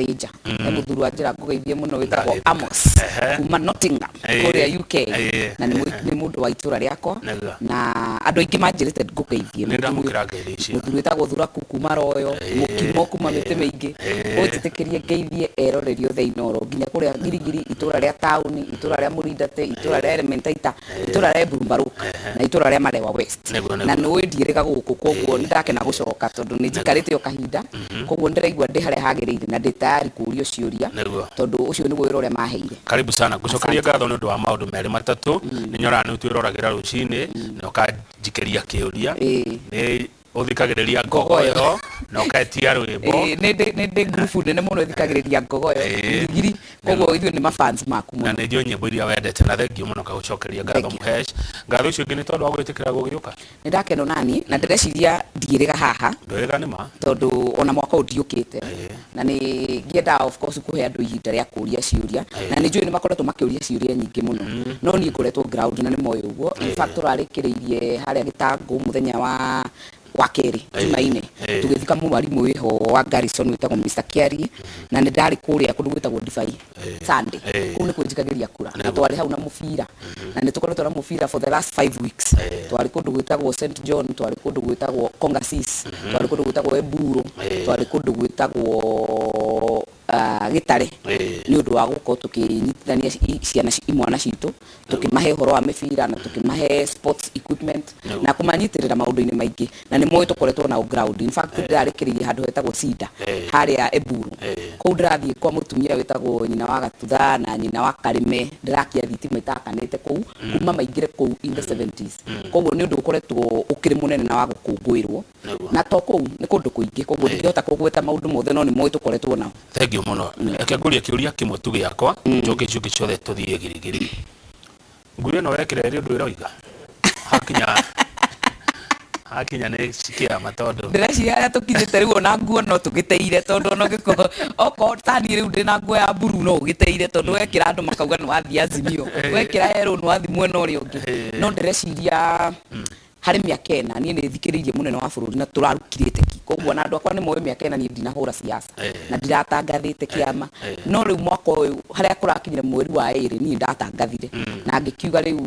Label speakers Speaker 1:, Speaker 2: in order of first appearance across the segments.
Speaker 1: ndarĩ nja. He mũthuri wa njĩra ngũgeithie mũno wĩtagwo
Speaker 2: Ndarĩ.
Speaker 1: Amos kuma Nottingham kũrĩa UK. Na nĩ mũndũ wa itũra rĩakwa. Na andũ aingĩ manjĩrĩte ngũgeithie.
Speaker 2: Nĩ ndamũkĩra ngeithi icio.
Speaker 1: Mũthuri wĩtagwo Thuraku kuma Royo, Mũkimo kuma mĩtĩ mĩingĩ. Ũnjĩtĩkĩrie ngeithie eroreri othe a Inooro nginya kũrĩa Ngirigiri, itũra rĩa taũni, itũra rĩa Mũrindate, itũra rĩa Elementaita, itũra rĩa Emburumbarũk na itũra rĩa Marewa West.
Speaker 2: Nĩguo,
Speaker 1: Na
Speaker 2: nĩguo.
Speaker 1: nĩ ũĩ ndiĩrĩga gũkũ, koguo nĩ ndakena gũcoka tondũ nĩ njikarĩte o kahinda, koguo nĩ ndĩraigua ndĩ harĩa hagĩrĩire na ndĩ tayari kũũrio ciũria tondũ ũcio nĩguo wĩra ũrĩa maheire.
Speaker 2: Karibu sana. Ngũcokeria ngatho nĩ ũndũ wa maũndũ merĩ matatũ. Nĩ nyoraga nĩ ũtwĩroragĩra rũcinĩ na ũkanjikĩria kĩũria. Nĩ ũthikagĩrĩria
Speaker 1: Ngogoyo.
Speaker 2: Ngogoyo na ũketia rwĩmbo.
Speaker 1: Ĩĩ, nĩ ndĩ ngurubu nene mũno ĩthikagĩrĩria Ngogoyo Girigiri, koguo ithuĩ nĩ mafans maku
Speaker 2: Na
Speaker 1: mũno.
Speaker 2: nĩ njũĩ nyĩmbo iria wendete, na thengiũ mũno ngagũcokeria ngatho.
Speaker 1: Thank you.
Speaker 2: Mũhesh, ngatho icio ingĩ nĩ tondũ wa gwĩtĩkĩra gũgĩũka.
Speaker 1: Nĩ ndakena nani na ndĩreciria ndiĩrĩga haha.
Speaker 2: Ndwĩrĩga nĩ ma.
Speaker 1: Tondũ ona mwaka ũyũ ndiũkĩte na nĩ ngĩendaga of course kũhe andũ ihinda rĩa kũria ciũria, na nĩ njũĩ nĩ makoretwo makĩũria ciũria nyingĩ mũno, no niĩ ngoretwo ground na nĩ moĩ ũguo. In fact, tũrarĩkĩrĩirie harĩa Gĩtangũ mũthenya wa kerĩ, Jumaine, tũgĩthika mwarimũ wĩho wa Garrison wĩtagwo Mr. Kiarie, na nĩ ndarĩ kũrĩa kũndũ gwĩtagwo Ndibari Sunday. Kũu nĩ kwĩnjikagĩria kura na twarĩ hau na mũbira, na nĩ tũkoretwo na mũbira for the last 5 weeks. Twarĩ kũndũ gwĩtagwo St John, twarĩ kũndũ gwĩtagwo Kongasis, twarĩ kũndũ gwĩtagwo Eburo, twarĩ kũndũ gwĩtagwo Gĩtare, nĩ ũndũ wa gũkorwo tũkĩnyitithania ciana imwana citũ, tũkĩmahe ũhoro wa mĩbira na tũkĩmahe sports equipment na kũmanyitĩrĩra maũndũ-inĩ maingĩ, na nĩ moĩ tũkoretwo nao ground. In fact, ndĩrarĩkĩrĩirie handũ hetagwo Cida harĩa Eburu. Kũu ndĩrathiĩ kwa mũtumia wĩtagwo nyina wa Gatutha na nyina wa Karĩme, ndĩrakia thitima itakanĩte kũu kuma maingĩre kũu in the 70s. Koguo nĩ ũndũ ũkoretwo ũkĩrĩ mũnene na wa gũkũngũĩrwo. Na to kũu, nĩ kũndũ kũingĩ, koguo ndingĩhota kũgweta maũndũ mothe, no nĩ moĩ tũkoretwo nao.
Speaker 2: Thengiũ mũno. Reke ngũrie kĩũria kĩmwe tu gĩakwa, njoke icio ingĩ ciothe tũthiĩ Girigiri. Nguo ĩno wekĩra ĩrĩ ũndũ ĩroiga hakinya hakinya nĩ kĩama tondũ
Speaker 1: Ndĩreciria harĩa tũkinyĩte rĩu ona nguo no tũgĩteire, tondũ ona ũngĩkorwo okorwo tani rĩu ndĩna nguo ya mburu no ũgĩteire, tondũ wekĩra andũ makauga nĩ wathiĩ Azimio, wekĩra yerũ nĩ wathiĩ mwena ũrĩa ũngĩ. No ndĩreciria harĩ mĩaka 4 niĩ nĩ thikĩrĩirie mũnene wa bũrũri na tũrarukirĩte ki, koguo ona andũ akwa nĩ moĩ mĩaka 4 niĩ ndinahũra siasa na ndiratangathĩte kĩama. No rĩu mwaka ũyũ harĩa kũrakinyire mweri wa 2 niĩ ndatangathire na ngĩkiuga rĩu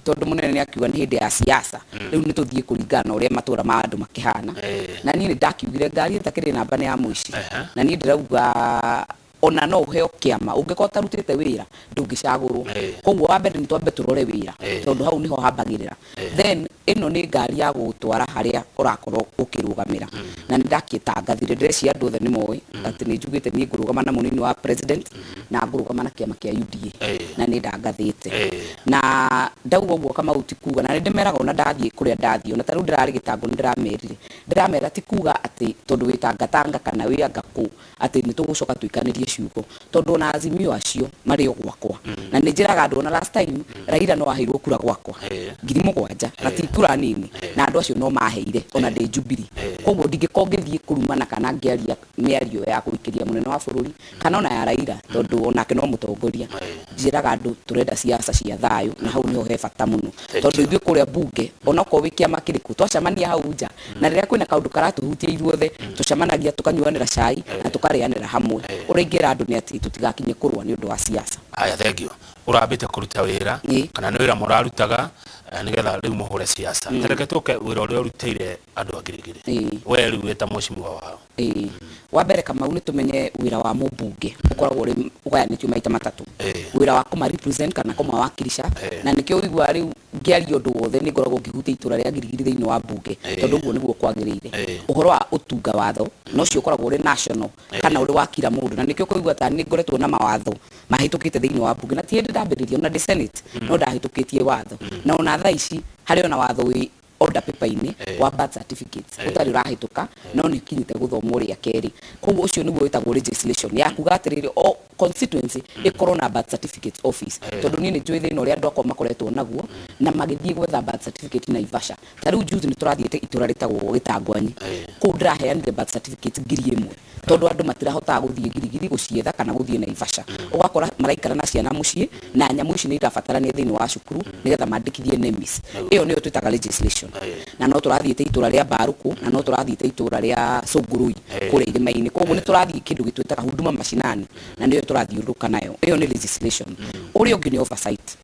Speaker 1: tondũ mũnene nĩ akiuga nĩ hĩndĩ ya siasa, rĩu nĩ tũthiĩ kũringana na ũrĩa matũra ma andũ makĩhana. Na niĩ nĩ ndakiugire ngari ĩtakĩrĩ namba nĩ ya mũici, na niĩ ndĩrauga ona no ũheo kĩama ũngĩkorwo ũtarutĩte wĩra ndũngĩcagũrwo. Koguo wa mbere nĩ twambe tũrore wĩra, tondũ hau nĩho hambagĩrĩra. Then ĩno nĩ ngari ya gũgũtwara harĩa ũrakorwo ũkĩrũgamĩra, na nĩ ndakĩtangathire, ndĩreciria andũ othe nĩ moĩ atĩ nĩ njugĩte niĩ ngũrũgama na mũnini wa president na ngũrũgama na kĩama kĩa UDA, na nĩ ndangathĩte. Na ndauga ũguo, Kamau, ti kuga, na nĩ ndĩmeraga ona ndathiĩ kũrĩa ndathiĩ, ona ta rĩu ndĩrarĩ Gĩtangũ, nĩ ndĩramerire, ndĩramera ti kuga atĩ tondũ wĩ Tangatanga kana wĩ anga kũ atĩ nĩ tũgũcoka tũikanĩrie ciugo, tondũ ona Azimio acio marĩ o gwakwa, na nĩ njĩraga andũ ona last time Raila no aheirwo kura gwakwa 7,000, na ti kura nini, na andũ acio no maheire ona ndĩ Jubilee. Koguo ndingĩkorwo ngĩthiĩ kũrumana kana ngĩaria mĩario ya gũikĩria mũnene wa bũrũri kana ona ya Raila, tondũ onake no mũtongoria. Njĩraga andũ tũrenda siasa cia thayũ, na hau niho he bata mũno, tondũ ithuĩ kũrĩa bunge onokorwo wĩ kĩama kĩrĩkũ twacemania hau nja, na rĩrĩa kwĩna kaũndũ karatũhutia ithuothe tũcemanagia tũkanyuanĩra cai na tũkarĩanĩra hamwe. Ũrĩa ingĩra andũ nĩ atĩ tũtigakinye kũrũa nĩ ũndũ wa siasa.
Speaker 2: Haya, thengiũ. Ũrambĩte kũruta wĩra kana nĩ wĩra mũrarutaga nĩgetha rĩu mũhũre siasa? Tareke tũke wĩra ũrĩa ũrutĩire andũ a Ngirigiri, we rĩu wĩ ta mheshimiwa wao.
Speaker 1: Ĩĩ. Wa mbere, Kamau, nĩ tũmenye wĩra wa mũmbunge ũkoragwo ũrĩ ũgayanĩtio maita matatũ. Wĩra wa kũma represent kana kũmawakilisha, na nĩkĩo ũiguaga rĩu ngĩaria ũndũ wothe nĩ ngoragwo ngĩhutia itũra rĩa Girigiri thĩinĩ wa mbunge, tondũ ũguo nĩguo kwagĩrĩire. Ũhoro wa ũtunga watho na ũcio ũkoragwo ũrĩ national kana ũrĩ wa kila mũndũ, na nĩkĩo kũigua ta nĩ ngoretwo na mawatho mahĩtũkĩte thĩinĩ wa mbunge, na ti hĩndĩ ndambĩrĩria, ona ndĩ Senate no ndahĩtũkĩtie watho, na ona thaa ici harĩ ona watho wĩ order paper-inĩ wa birth certificates ũtarĩ ũrahĩtũka, no nĩ ũkinyĩte gũthomwo rĩa kerĩ. Koguo ũcio nĩguo wĩtagwo legislation ya kuga atĩrĩrĩ, o constituency ĩkorwo na birth certificate office, tondũ niĩ nĩ njũĩ thĩna ũrĩa andũ akwa makoretwo naguo na magĩthiĩ gwetha birth certificate Naivasha. Ta rĩu juzi nĩ tũrathiĩte itũra rĩtagwo Gĩtangwanyi, kũu ndĩraheanire birth certificate 1,000, tondũ andũ matirahotaga gũthiĩ Girigiri gũcietha kana gũthiĩ Naivasha. Ũgakora maraikara na ciana mũciĩ na nyamũ ici nĩ irabatarania thĩinĩ wa cukuru nĩgetha mandĩkithie NEMIS. Ĩyo nĩyo twĩtaga legislation. legislation. Na no tũrathiĩte itũra rĩa Mbarũkũ, na no tũrathiĩte itũra rĩa Cũngũrũi kũrĩa irĩma-inĩ. Koguo nĩ tũrathiĩ kĩndũ gĩtwĩtaga huduma mashinani, na nĩyo tũrathiũrũrũka nayo. Ĩyo nĩ legislation. Ũrĩa ũngĩ nĩ oversight.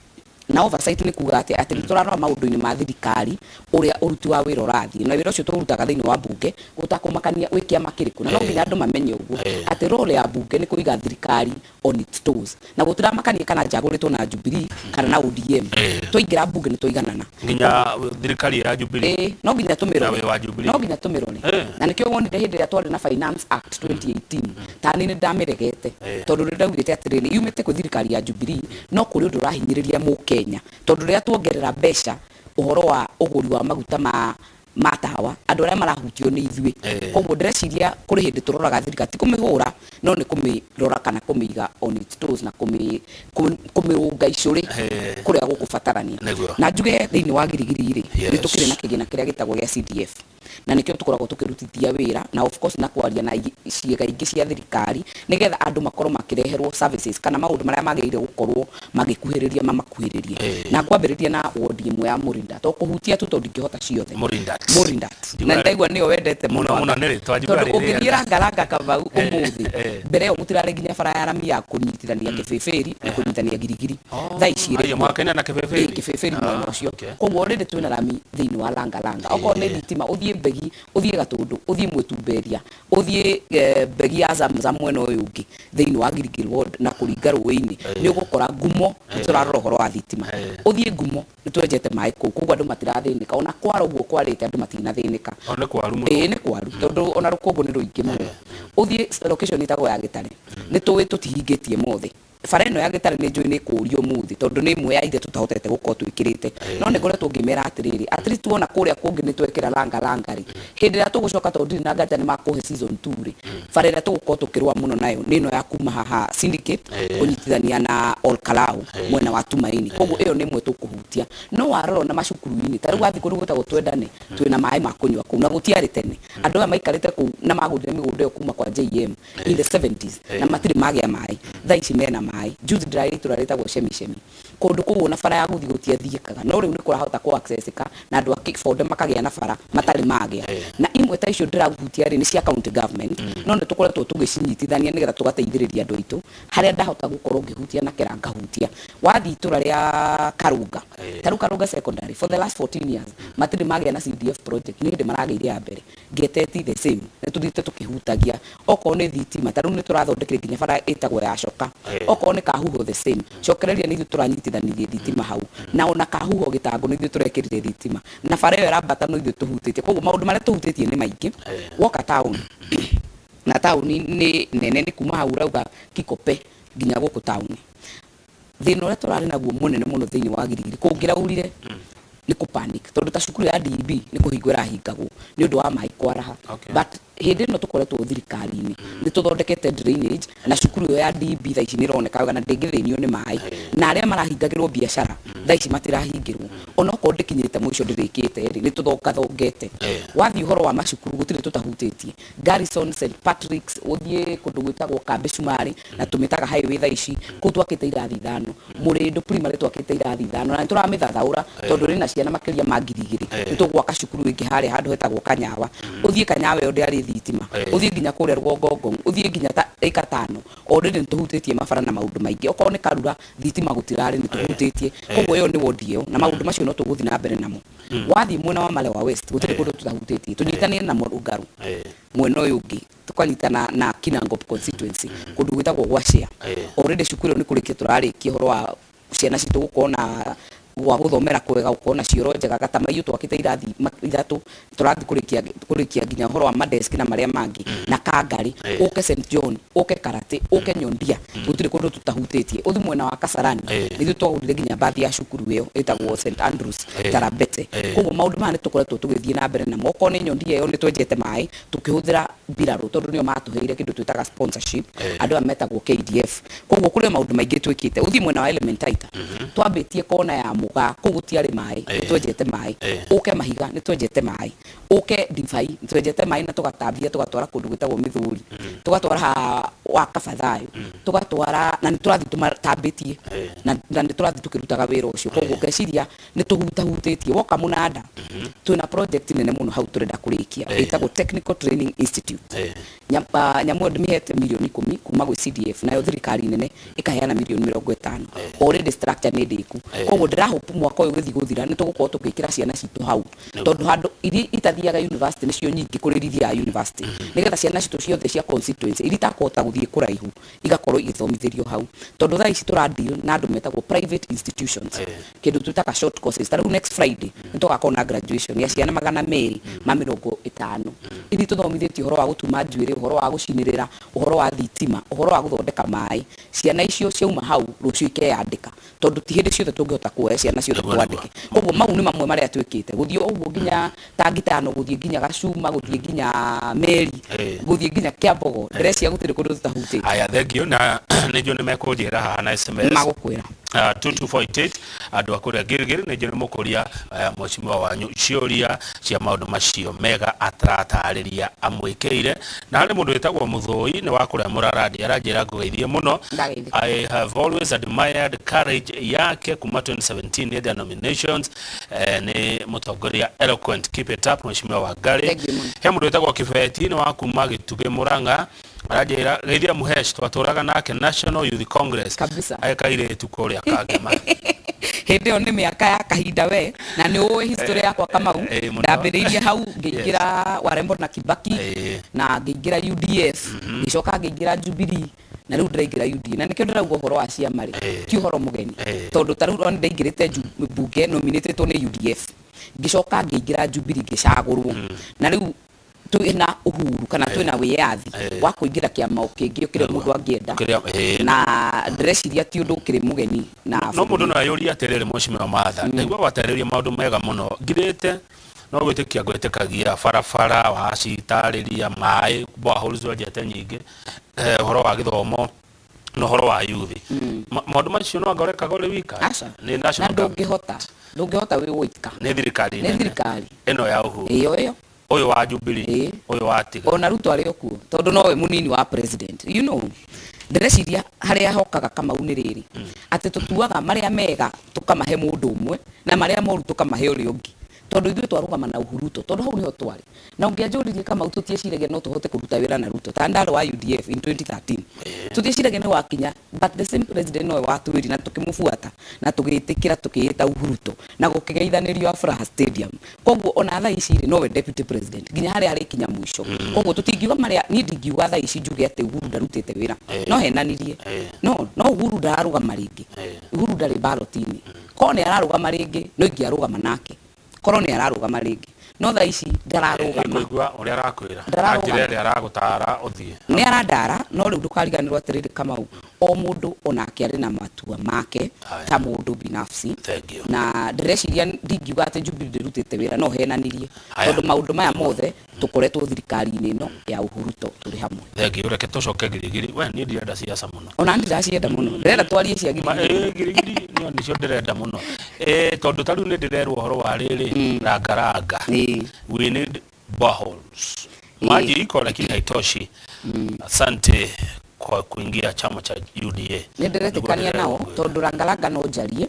Speaker 1: Na oversight nĩ kuga atĩ nĩ tũrarora maũndũ-inĩ ma thirikari ũrĩa ũruti wa wĩra ũrathiĩ, na wĩra ũcio tũrutaga thĩinĩ wa mbunge gũtakũmakania wĩ kĩama kĩrĩkũ. Na no nginya andũ mamenye ũguo atĩ role ya mbunge nĩ kũiga thirikari on its toes, na gũtiramakania kana njagũrĩtwo na Jubilee kana na ODM. Twaingĩra mbunge nĩ twaiganana.
Speaker 2: Nginya thirikari ya Jubilee?
Speaker 1: Ĩĩ, no nginya tũmĩrore.
Speaker 2: Na wĩ wa Jubilee.
Speaker 1: No nginya tũmĩrore. Na nĩkĩo wonire hĩndĩ ĩrĩa twarĩ na Finance Act 2018, tani nĩ ndamĩregete, tondũ nĩ ndaugĩte atĩrĩrĩ, yumĩte kwĩ thirikari ya Jubilee, no kũrĩ ũndũ ũrahinyĩrĩria mũkenya, tondũ rĩrĩa tuongerera mbeca ũhoro wa ũgũri wa maguta ma tawa, andũ arĩa marahutio nĩ ithuĩ. Koguo ndĩreciria kũrĩ hĩndĩ tũroraga thirikari, ti kũmĩhũra, no nĩ kũmĩrora kana kũmĩiga on its toes na kũmĩrũnga icũrĩ kũrĩa gũkũbatarania. Na njuge thĩinĩ wa Girigiri rĩ, nĩ tũkĩrĩ na kĩgĩna kĩrĩa gĩtagwo gĩa CDF, na nĩkĩo tũkoragwo tũkĩrutithia wĩra na of course na kwaria na ciĩga ingĩ cia thirikari, nĩgetha andũ makorwo makĩreherwo services kana maũndũ marĩa magĩrĩire gũkorwo magĩkuhĩrĩria mamakuhĩrĩrie. Na ngwambĩrĩria na wodi ĩmwe ya Mũrinda, to kũhutia tu tondũ ndingĩhota ciothe.
Speaker 2: Mũrindat.
Speaker 1: Mũrindat, na ndaigua nĩyo wendete
Speaker 2: mũno. Mũno nĩ rĩtwa njigua
Speaker 1: tondũ
Speaker 2: rĩrĩa.
Speaker 1: Ũngĩthiĩ rangaranga Kabau ũmũthĩ, mbere ĩyo gũtirarĩ nginya bara ya rami ya kũnyitithania Kĩbĩbĩri na kũnyitithania Girigiri. Thaa ici ĩrĩ
Speaker 2: Aya,
Speaker 1: kuo.
Speaker 2: Mwakenya na Kĩbĩbĩri?
Speaker 1: Ĩĩ, Kĩbĩbĩri mwena ũcio. Koguo already twĩna rami thĩinĩ wa Langalanga. Okorwo nĩ thitima, ũthiĩ Mbegi, ũthiĩ Gatũndũ, ũthiĩ Mwĩtumberia, ũthiĩ Mbegi ya Zamzam mwena ũyũ ũngĩ thĩinĩ wa Girigiri ward na kũringa rũĩ-inĩ, nĩ ũgũkora ngumo nĩ tũrarora ũhoro wa thitima. Ũthiĩ ngumo, nĩ twenjete maĩ kũu, koguo andũ matirathĩnĩka. Ona kwara ũguo kwarĩte, andũ matinathĩnĩka.
Speaker 2: O nĩ kwaru mũno.
Speaker 1: Ĩĩ, nĩ kwaru, tondũ ona rũkũngũ nĩ rũingĩ mũno. Ũthiĩ location ĩtagwo ya Gĩtare, nĩ tũĩ tũtihingĩtie mothe. Bara ĩno ya Gĩtare nĩ njũĩ nĩ kũũrio ũmũthĩ, tondũ nĩ ĩmwe ya iria tũtahotete gũkorwo twĩkĩrĩte, no nĩ ngoretwo ngĩmera atĩrĩrĩ, at least wona kũrĩa kũngĩ nĩ twekĩra langa langa rĩ, hĩndĩ ĩrĩa tũgũcoka, tondũ ndirĩ na nganja nĩ makũhe season 2 rĩ, bara ĩrĩa tũgũkorwo tũkĩrũa mũno nayo nĩ ĩno ya kuma haha Syndicate kũnyitithania na Olkalau mwena wa Tumaini. Koguo ĩyo nĩ ĩmwe tũkũhutia. No warora ona macukuru-inĩ, ta rĩu wathiĩ kũndũ gwĩtagwo Twendane, twĩna maĩ ma kũnyua kũu na gũtiarĩ tene. Andũ aya maikarĩte kũu na magũrire mĩgũnda ĩyo kuma kwa JM in the 70s na matirĩ magĩa maĩ. Thaa ici mena maĩ. Juzi ndĩrarĩ itũra rĩtagwo Chemichemi, kũndũ kũu ona bara ya gũthiĩ gũtiathiĩkaga, no rĩu nĩ kũrahota kũ accessĩka na andũ a Kĩbonde makagĩa na bara matarĩ magĩa. Na imwe ta icio ndĩrahutia rĩ, nĩ cia county government, no nĩ tũkoretwo tũgĩcinyitithania nĩgetha tũgateithĩrĩria andũ aitũ harĩa ndahota gũkorwo ngĩhutia na kĩra ngahutia. Wathiĩ itũra rĩa Karũnga, ta rĩu Karũnga Secondary, for the last 14 years matirĩ magĩa na CDF project, nĩ hĩndĩ maragĩire ya mbere. Ngeteti the same, nĩ tũthiĩte tũkĩhutagia. Okorwo nĩ thitima, ta rĩu nĩ tũrathondekire nginya bara ĩtagwo ya Coka. Okorwo nĩ Kahuho, the same, cokereria nĩ ithuĩ tũranyitithanirie thitima hau, na ona Kahuho gĩtangũ nĩ ithuĩ tũrekĩrire thitima, na bara ĩyo ĩrambata no ithuĩ tũhutĩtie. Koguo maũndũ marĩa tũhutĩtie nĩ maingĩ. Woka taũni, na taũni nĩ nene, nĩ kuma hau ũrauga Kikope nginya gũkũ taũni, thĩna ũrĩa tũrarĩ naguo mũnene mũno thĩinĩ wa Girigiri kũngĩraurire nĩ kũ panic, tondũ ta cukuru ya DEB nĩ kũhingwo ĩrahingagwo nĩ ũndũ wa maĩ kwaraha. But hĩndĩ ĩno tũkoretwo thirikari-inĩ, nĩ tũthondekete drainage, na cukuru ĩyo ya DEB thaa ici nĩ ĩroneka wega na ndĩngĩthĩnio nĩ maĩ, na arĩa marahingagĩrwo biacara thaa ici matirahingĩrwo. Onokorwo ndĩkinyĩte mũico, ndĩrĩkĩte rĩ, nĩ tũthongathongete. Wathiĩ ũhoro wa macukuru, gũtirĩ tũtahutĩtie. Garrison, St Patrick's, ũthiĩ kũndũ gwĩtagwo Kambi Cumari, na tũmĩtaga highway thaa ici, kũu twakĩte irathi ithano. Mũrĩndũ Primary twakĩte irathi ithano, na nĩ tũramĩthathaũra tondũ rĩna ciana makĩria ma 2000. Nĩ tũgwaka cukuru ĩngĩ harĩa handũ hetagwo Kanyawa. Ũthiĩ Kanyawa, ĩyo ndĩarĩ thitima. Ũthiĩ nginya kũrĩa rũgongo Ngong, ũthiĩ nginya ta ĩka tano, already nĩ tũhutĩtie mabara na maũndũ maingĩ. Okorwo nĩ Karura, thitima gũtirarĩ, nĩ tũhutĩtie. Koguo ĩyo nĩ wodi ĩyo, na maũndũ macio no tũgũthiĩ na mbere namo. Wathiĩ mwena wa Malewa West, gũtirĩ kũndũ tũtahutĩtie. Tũnyitanĩre na Mũrũngarũ mwena ũyũ ũngĩ, tũkanyitana na Kinangop constituency kũndũ gwĩtagwo Gwacĩa. Already cukuru ĩyo nĩ kũrĩkia tũrarĩkia, ũhoro wa ciana citũ gũkorwo na gwa gũthomera kwega, gũkorwo na cioro njega. Gatamaiũ twakĩte irathi ithatũ, tũrathiĩ kũrĩkia nginya ũhoro wa madeski na marĩa mangĩ. Na Kangarĩ, ũke St John, ũke Karate, ũke Nyondia, gũtirĩ kũndũ tũtahutĩtie. Ũthiĩ mwena wa Kasarani, nithuĩ twagũrire nginya bathi ya cukuru ĩyo ĩtagwo St Andrews Tarabete. Koguo maũndũ maya nĩ tũkoretwo tũgĩthiĩ na mbere namo. Okorwo nĩ Nyondia ĩyo, nĩ twenjete maĩ tũkĩhũthĩra mbirarũ, tondũ nĩo matũheire kĩndũ twĩtaga sponsorship, andũ aya metagwo KDF. Koguo kũrĩ maũndũ maingĩ twĩkĩte. Ũthiĩ mwena wa Elementaita, twambĩtie kona ya Mũgaa kũu gũtiarĩ maĩ, nĩ twenjete maĩ. Ũke Mahiga nĩ twenjete maĩ, ũke Ndivai nĩ twenjete maĩ na tũgatambia tũgatwara kũndũ gwĩtagwo Mĩthũri, tũgatwara haha wa Kabathayo, tũgatwara na nĩ tũrathiĩ tũmatambĩtie na nĩ tũrathiĩ tũkĩrutaga wĩra ũcio. Koguo ngeciria nĩ tũhutahutĩtie. Woka Mũnanda, twĩna project nene mũno hau tũrenda kũrĩkia ĩtagwo Technical Training Institute. Nyamũ ĩyo ndĩmĩhete mirioni 10 kuma gwĩ CDF, nayo thirikari nene ĩkaheana mirioni 50. Already structure nĩ ndĩku, koguo ndĩrahope mwaka ũyũ ũgĩthiĩ gũthira nĩ tũgũkorwo tũgĩkĩra ciana citũ hau, tondũ handũ iria itathiaga university nĩcio nyingĩ kũrĩ iria ithiaga university, nĩgetha ciana citũ ciothe cia constituency iria itakũhota gũthiĩ kũraihu igakorwo igĩthomithĩrio hau, tondũ thaa ici tũra deal na andũ metagwo private institutions, kĩndũ twĩtaga short courses. Ta rĩu next Friday nĩ tũgakorwo na graduation ya ciana 250 iria tũthomithĩtie ũhoro wa gũtuma njuĩrĩ, ũhoro wa gũcinĩrĩra, ũhoro wa thitima, ũhoro wa gũthondeka maĩ. Ciana icio ciauma hau rũciũ ikeyandĩka, tondũ ti hĩndĩ ciothe tũngĩhota kuoya ciana ciothe twandĩke. Koguo mau nĩ mamwe marĩa twĩkĩte, gũthiĩ ũguo nginya Tangitano, gũthiĩ nginya Gacuma, gũthiĩ nginya Meri, gũthiĩ nginya Kĩambogo. Ndĩreciria gũtirĩ kũndũ tũtahutĩtie.
Speaker 2: Aya, thengio, na nĩ njũĩ nĩ mekũnjĩra haha na SMS.
Speaker 1: Magũkwĩra.
Speaker 2: 22488, andũ a kũrĩa Gilgil, nĩ njũĩ nĩ mũkũria mheshimiwa wanyu ciũria cia maũndũ macio mega ataratarĩria amwĩkĩire. Na harĩ mũndũ wĩtagwo Mũthũi, nĩ wa kũrĩa Mũrarandi, aranjĩra ngũgeithie mũno.
Speaker 1: Ndageithĩka.
Speaker 2: I have always admired courage yake kuma 2017 nĩ their nominations. Nĩ mũtongoria eloquent, keep it up, mheshimiwa Wangari.
Speaker 1: Thank you mũno.
Speaker 2: He mũndũ wĩtagwo Kĩbeti, nĩ wa kuma Gĩtugĩ Mũrang'a, aranjĩra geithia Mũhesh, twatũraga nake National Youth Congress.
Speaker 1: Kabisa.
Speaker 2: Agĩ kairĩtu kũrĩa Kangema.
Speaker 1: Hĩndĩ ĩyo nĩ mĩaka ya kahinda we, na nĩ ũĩ history yakwa, Kamau.
Speaker 2: Mũno.
Speaker 1: Ndambĩrĩirie hau ngĩingĩra Warembo na Kibaki, na ngĩingĩra UDF, ngĩcoka ngĩingĩra Jubilee, na rĩu ndĩraingĩra UDA. Na nĩkĩo ndĩrauga ũhoro wa ciama rĩ, ti ũhoro mũgeni, tondũ ta rĩu ona ndaingĩrĩte mbunge nominatĩtwo nĩ UDF, ngĩcoka ngĩingĩra Jubilee ngĩcagũrwo, na rĩu twĩna uhuru kana twĩna wĩyathi wa kũingĩra kĩama o kĩngĩ o kĩrĩa mũndũ angĩenda. Na ndĩreciria ti ũndũ ũkĩrĩ mũgeni na
Speaker 2: No mũndũ no ayũrie atĩrĩrĩ, mheshimiwa Martha, ndaigua watarĩria maũndũ mega mũno, ngirĩte no gwĩtĩkia ngwĩtĩkagia, barabara wacitarĩria, maĩ boreholes wenjete nyingĩ, ũhoro wa gĩthomo na ũhoro wa youth. Maũndũ macio no anga ũrekaga ũrĩ wika?
Speaker 1: Aca.
Speaker 2: Nĩ
Speaker 1: Na
Speaker 2: national government?
Speaker 1: Ndũngĩhota wĩ wika.
Speaker 2: Nĩ thirikari
Speaker 1: Nĩ
Speaker 2: nene
Speaker 1: thirikari
Speaker 2: ĩno ya Uhuru,
Speaker 1: ĩyo ĩyo,
Speaker 2: ũyũ wa Jubilee, ũyũ wa Tiga.
Speaker 1: Ona Ruto arĩ o kuo, tondũ nowe mũnini wa president. Ndĩreciria harĩa hokaga, Kamau, nĩ rĩrĩ atĩ tũtuaga marĩa mega tũkamahe mũndũ ũmwe na marĩa moru tũkamahe ũrĩa ũngĩ, tondũ ithuĩ twarũgama na Uhuruto tondũ hau nĩho twarĩ. Na ũngĩanjũririe, Kamau, tũtieciragia no tũhote kũruta wĩra na Ruto. Ta ndarĩ wa UDF in 2013, tũtieciragia nĩ wakinya, but the same president nowe watwĩri na tũkĩmũbuata na tũgĩtĩkĩra, tũkĩĩta Uhuruto na gũkĩgeithanĩrio Afraha Stadium. Koguo ona thaa ici rĩ, nowe deputy president nginya harĩa arĩkinya mũico. Koguo tũtingiuga marĩa, niĩ ndingiuga thaa ici njuge atĩ Uhuru ndarutĩte wĩra, no henanirie. No Uhuru ndararũgama rĩngĩ. Uhuru ndarĩ ballot-inĩ. Korwo nĩ ararũgama rĩngĩ, no ingĩarũgama nake, korwo nĩ ararũgama rĩngĩ, no thaa ici ndararũgama.
Speaker 2: Kũigua ũrĩa arakwĩra na
Speaker 1: Ndararũgama.
Speaker 2: njĩra ĩrĩa aragũtara ũthiĩ.
Speaker 1: Nĩ arandara, no rĩu ndũkariganĩrwo atĩrĩrĩ, Kamau, o mũndũ onake arĩ na matua make ta mũndũ binafsi.
Speaker 2: Thank you.
Speaker 1: Na ndĩreciria ndingiuga atĩ Jubilee ndĩrutĩte wĩra, no henanirie, tondũ maũndũ maya mothe tũkoretwo thirikari-inĩ ĩno ya Uhuruto tũrĩ hamwe.
Speaker 2: Thank you. Reke tũcoke Girigiri. We, niĩ ndirenda siasa mũno.
Speaker 1: Ona ndiracienda mũno, ndĩrenda twarie cia Girigiri.
Speaker 2: Girigiri nĩo nĩcio ndĩrenda mũno, tondũ ta rĩu nĩ ndĩrerwo ũhoro wa rĩrĩ Rangaranga. We need boreholes, maji iko lakini haitoshi. Asante kwa kuingia chama cha UDA.
Speaker 1: Nĩ ndĩretĩkania nao, tondũ Rangaranga no njarie,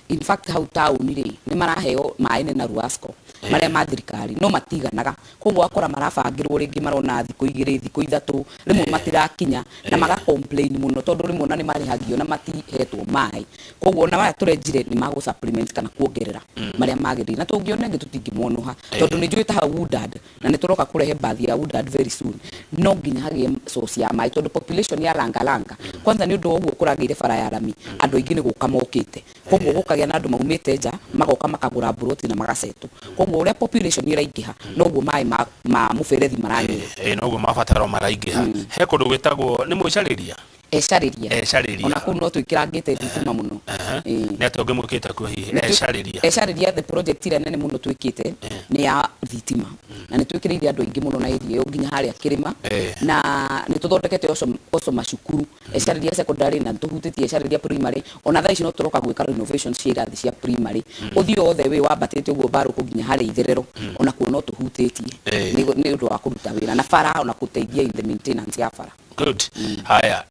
Speaker 1: in fact hau taũni rĩ, nĩ maraheo maĩ nĩ na Ruasco marĩa ma thirikari, no matiganaga. Koguo wakora marabangĩrwo rĩngĩ marona thikũ 2, thikũ 3, rĩmwe matirakinya na maga complain mũno, tondũ rĩmwe ona nĩ marĩhagio na matihetwo maĩ. Koguo ona maya tũrenjire nĩ magũ supplement kana kuongerera marĩa magĩrĩire, na tũngĩona ĩngĩ tũtingĩmonoha, tondũ nĩ njũĩ ta hau Woodard, na nĩ tũroka kũrehe bathi ya Woodard very soon, no nginya hagĩe source ya maĩ, tondũ population ya Langalanga kwanza, nĩ ũndũ wa ũguo kũragĩire bara ya rami, andũ aingĩ nĩ gũka mokĩte. Koguo gũkagĩa na andũ maumĩte nja, magoka makagũra mburoti na magacetwo. Koguo ũrĩa population ĩraingĩha, noguo maĩ ma mũberethi maranyiha.
Speaker 2: Noguo mabataro maraingĩha. He kũndũ gwĩtagwo nĩ Mwĩcarĩria.
Speaker 1: Ecarĩria.
Speaker 2: Ecarĩria.
Speaker 1: Ona kũu no twĩkĩrangĩte thitima mũno. Ĩĩ.
Speaker 2: Nĩ atĩa ũngĩ mwĩkĩte kuo hihi? Ecarĩria.
Speaker 1: Ecarĩria, the project ĩrĩa nene mũno twĩkĩte nĩ ya thitima, na nĩ twĩkĩrĩire andũ aingĩ mũno na area ĩyo nginya harĩa kĩrĩma. Na nĩ tũthondekete oco macukuru, Ecarĩria Secondary, na nĩ tũhutĩtie Ecarĩria Primary. Ona thaa ici no tũroka gwĩka renovation cia irathi cia primary. Ũthiĩ wothe wĩ wambatĩte ũguo mbarũkũ nginya harĩa itherero, ona kuo no tũhutĩtie. Nĩ ũndũ wa kũruta wĩra na bara, ona gũteithia in the maintenance ya bara.
Speaker 2: Good. Haya,